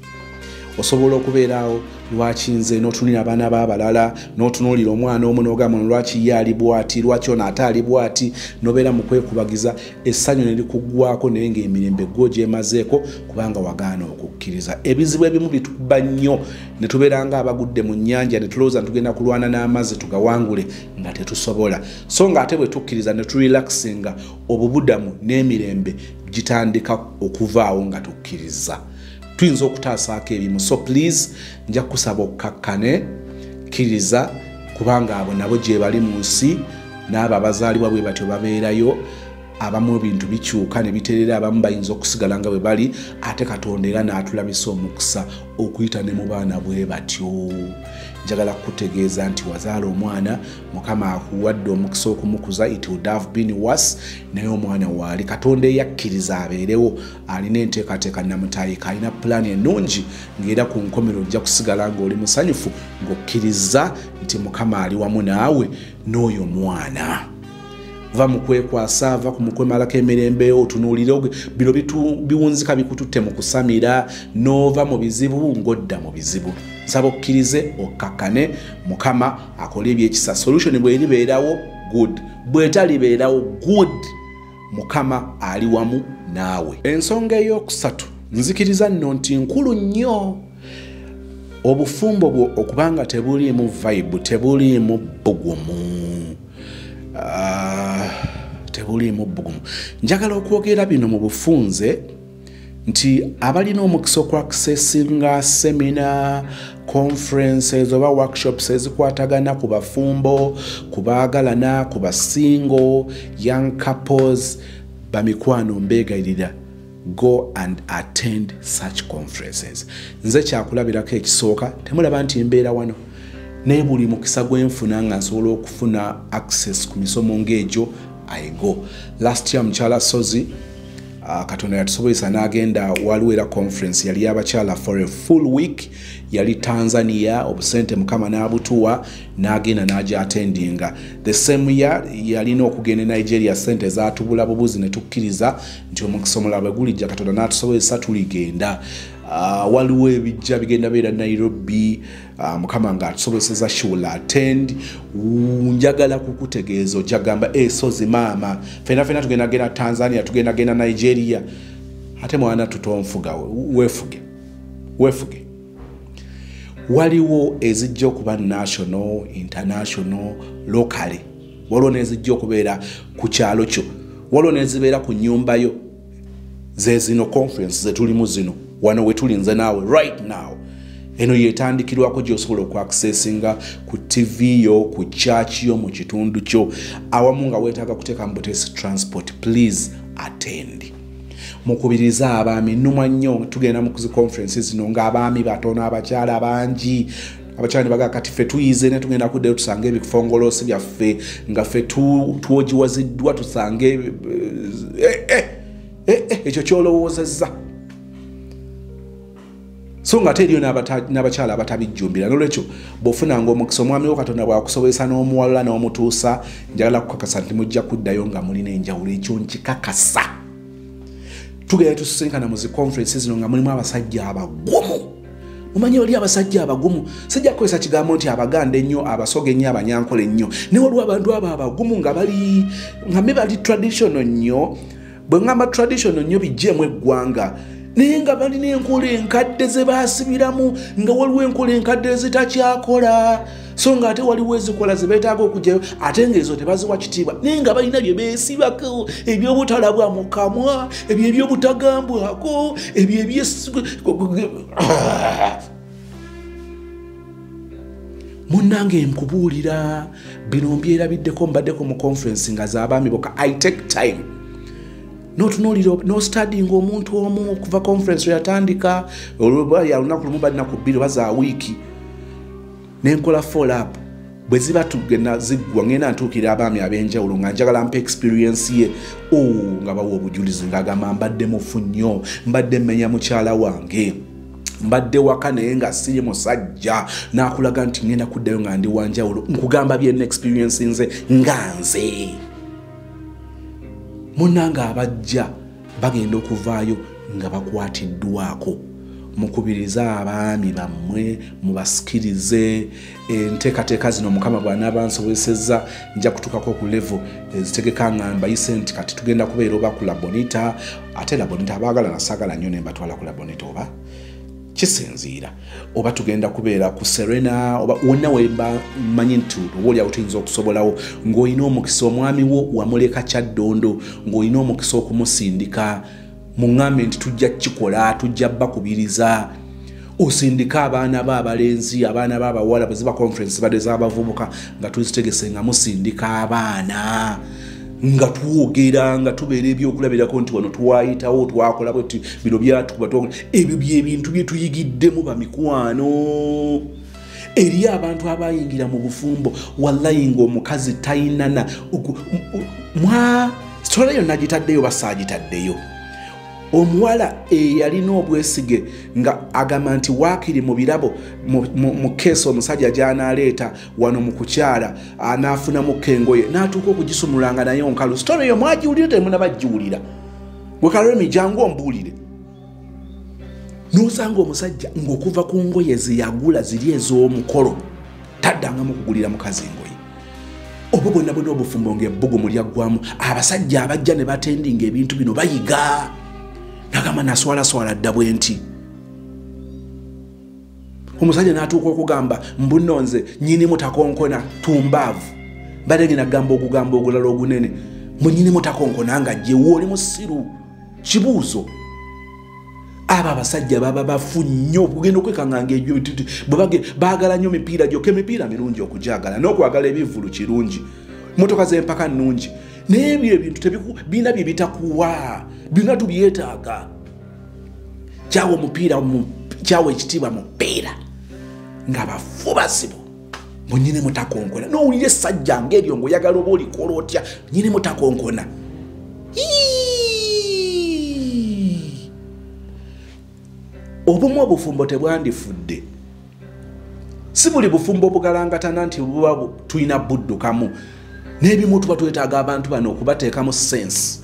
Osobola okubeeraawo Lwaki nze? N'otunuulira abaana b'abalala, n'otunuulira omwana omu n'ogamba lwaki ye ali bw'ati, lwaki ono ate ali bw'ati, n'obeera mu kwekubagiza, essanyu ne likuggwako, naye ng'emirembe gwo gyemazeeko kubanga wagaana okukkiriza. Ebizibu ebimu bitukuba nnyo ne tubeera nga abagudde mu nnyanja, ne tulowooza nti tugenda kulwana n'amazzi tugawangule, nga tetusobola. So ng'ate bwe tukkiriza ne turelaxinga, obubudamu n'emirembe gitandika okuvaawo nga tukkiriza. Tuyinza okutaasaako ebimu. So please, nja kusaba okkakkane, kkiriza, kubanga abo nabo gye bali mu nsi, n'abo abazaalibwa bwe batyo babeerayo. Abamu ebintu bikyuka ne biterera, abamu bayinza okusigala nga bwe bali, ate Katonda era n'atulabisa omukisa okuyita ne mu baana bwe batyo. Njagala kukutegeeza nti wazaala omwana, Mukama akuwadde omukisa okumukuza. It would have been worse, naye omwana waali. Katonda eyakkiriza abeerewo alina enteekateeka namutaayika, alina pulaani ennungi, ng'era ku nkomero ojja kusigala ng'oli musanyufu ng'okkiriza nti Mukama ali wamu naawe n'oyo mwana. Va mu kwekwasa, va ku mukwemalako emirembe, otunuulire bino biwunzika bikututte mu kusamira, n'ova mu bizibu ng'odda mu bizibu. Nsaba okkirize, okkakkane, Mukama akole ebyekisa. Solution bw'eribeerawo, good, bw'etalibeerawo, good, Mukama ali wamu naawe. Ensonga ey'okusatu, nzikiriza nno nti nkulu nnyo, obufumbo bwo okubanga tebuliimu vibe, tebuliimu bbugumu. Tebuliimu bbugumu. Njagala okwogera bino mu bufunze nti abalina omukisa okwaccessinga seminar, conferences oba workshops ezikwatagana ku bafumbo, ku baagalana, ku basingo, young couples, bamikwano, mbeegayirira, go and attend such conferences. Nze kyakulabirako ekisooka, temulaba nti mbeera wano, naye buli mukisa gwenfuna nga nsobola okufuna access ku misomo ng'egyo, I go. Last year mukyala Sozi, Katonda yatusobozesa n'agenda. Waliwo era conference yali y'abakyala for a full week, yali Tanzania. Obusente Mukama n'abutuwa, n'agenda n'aja attendinga. The same year yalina okugenda e Nigeria, sente zatubula bubuzi, ne tukkiriza nti omukisa omulala bwe gulijja, Katonda n'atusobozesa, tuligenda. Waliwo ebijja bigenda beera Nairobi, Mukama ng'atusobozeseza, she will attend. Njagala kukutegeeza, ojja gamba esozi maama, fena fena tugenda genda Tanzania, tugenda genda Nigeria. Ate mwana tutonfuga, weefuge, weefuge. Waliwo ezijja okuba national, international, locally, waliwo n'ezijja okubeera ku kyalo kyo, waliwo n'ezibeera ku nnyumba yo. Ze zino conference zetulimu zino wano wetuli nze naawe right now. Eno yetandikirwako gyosobola okuaccessinga ku TV yo, ku church yo, mu kitundu kyo awamu, nga weetaaga kuteeka mu buteesi transport. Please attend. Mukubiriza abaami. Nnumwa nnyo, tugenda mu zi conference zino ng'abaami batono, abakyala bangi. Abakyala ne bagamba, kati ffe tuyize, ne tugenda kuddayo tusange ebifongoloosi byaffe nga ffe twogiwaziddwa, tusange ekyo kyolowoozezza. So nga ate eriyo n'abakyala abatabijjumbira. Nolwekyo bw'ofunanga omukisa, omwami wo Katonda bw'akusobozesa n'omuwalula n'omutuusa, njagala kukakasa nti mujja kuddayo nga mulina enjawulo. Ekyo nkikakasa. Tugenda tusisinkana mu zi conference zino nga mulimu abasajja abagumu. Mumanyi wali abasajja abagumu, sijja kukozesa kigambo nti Abaganda ennyo, Abasoga ennyo, Abanyankola ennyo, naye waliwo abantu abo abagumu nga bali nga me bali traditional nnyo. Bwe ŋŋamba traditional nnyo, bijjeemu eggwanga, naye nga balina enkola enkadde ze baasibiramu, nga waliwo enkola enkadde ezitakyakola, so nga ate waliwo ezikola ze beetaaga okugyayo, ate ng'ezo tebaziwa kitiibwa, naye nga balina bye beesibako ebyobutalabwa mu kamwa, ebyo ebyobutagambwako, ebyo ebyes Munnange, nkubuulira bino mbyerabiddeko. Mbaddeko mu conference nga z'abaami bokka. I take time notunuulira, nostudyinga omuntu omu okuva conference lwe yatandika, olwa lunaku lumu, balinaku 2 oba za wiiki, nenkola follow up. Bwe ziba tugenda ziggwa, ngenda ntuukira abaami ab'enjawulo nga njagala mpa experience ye. O nga bawa obujulizi ng'agamba, mbadde mufu nnyo, mbadde mmenya mukyala wange, mbadde waka naye nga siri musajja. N'akulaga nti ngenda kuddayo nga ndi wanjawulo. Nkugamba byena experience nze nga nze. Munnange, abajja bagenda okuvaayo nga bakwatiddwako. Mukubirize abaami bammwe, mubasikirize. Enteekateeka zino Mukama bw'anaaba nsobozesezza nja kutuukako ku level ezitegeka nga mbayise nti kati tugenda kubeera oba ku Labonita, ate Labonita abaagala nasaagala nnyo ne mbatwala ku Labonita oba kisinziira, oba tugenda kubeera ku Serena, oba wonna wemba mmanyi nti oba oliawo tuyinza okusobolawo. Ng'olina omukisa omwami wo wamuleka Kyaddondo, ng'olina omukisa okumusindika, muŋŋambe nti tujja kukikola, tujja bakubiriza. Osindika abaana ba abalenzi, abaana ba abawala, bwe ziba conference zibadde z'abavubuka nga tuzitegese nga musindika abaana, nga twogera, nga tubeera ebyokulabirako nti wano twayitawo, twakola bwe tuti, bino byatukuba, twakola. Ebyo byebintu bye tuyigiddemu bamikwano. Eri abantu abayingira mu bufumbo wallayi ng'omukazi tayinana mwa sitole yonna gitaddeyo basaagitaddeyo. Omuwala eyalina obwesige nga agamba nti waakiri mu birabo mu keesi omusajja gy'anaaleeta wano mu kukyala anaafunamu engoye n'atuuka okugisumulanga naye onkalu. Sitole eyo mwagiwulire temunabagiwulira? Gwe Kalemi jangu ombuulire. N'osanga omusajja ng'okuva ku ngoye ze yagula ziri ez'omukolo taddangamu kugulira mukazi engoye. Obwo bwonna bwonna obufumbo ng'ebbugumu lyaggwamu. Abasajja abajja ne batendinga ebintu bino bayiga. Nagamba naswalaswala dda bwe nti. Omusajja n'atuuka okugamba mbunno nze nnyinimu takonkona tumbaavu. Mbadde ngenda kugamba ogugamba ogulala ogunene. Mbu nnyinimu takonkona nga ggye wooli musiru. Kibuuzo. Abo abasajja baba bafu nnyo okugenda okwekanga ng'ebyo bwe baagala nnyo emipiira gyokka. Emipiira mirungi okugyagala n'okwagala ebivvulu kirungi, mmotoka z'empaka nnungi, naye ebyo ebintu birina bye bitakuwa, byonna tubyetaaga. Kyawa omupiira, kyawa ekitiibwa mupiira nga bafu bazibu. Mbu nnyinimu takonkona. N'owulira essajja ng'eryo ng'oyagala oba olikola otya, nnyinimu takonkona. Obumu obufumbo tebwandifudde. Si buli bufumbo obugalangatana nti buba tulina buddukamu. N'ebimu tuba twetaaga abantu bano okubateekamu sense.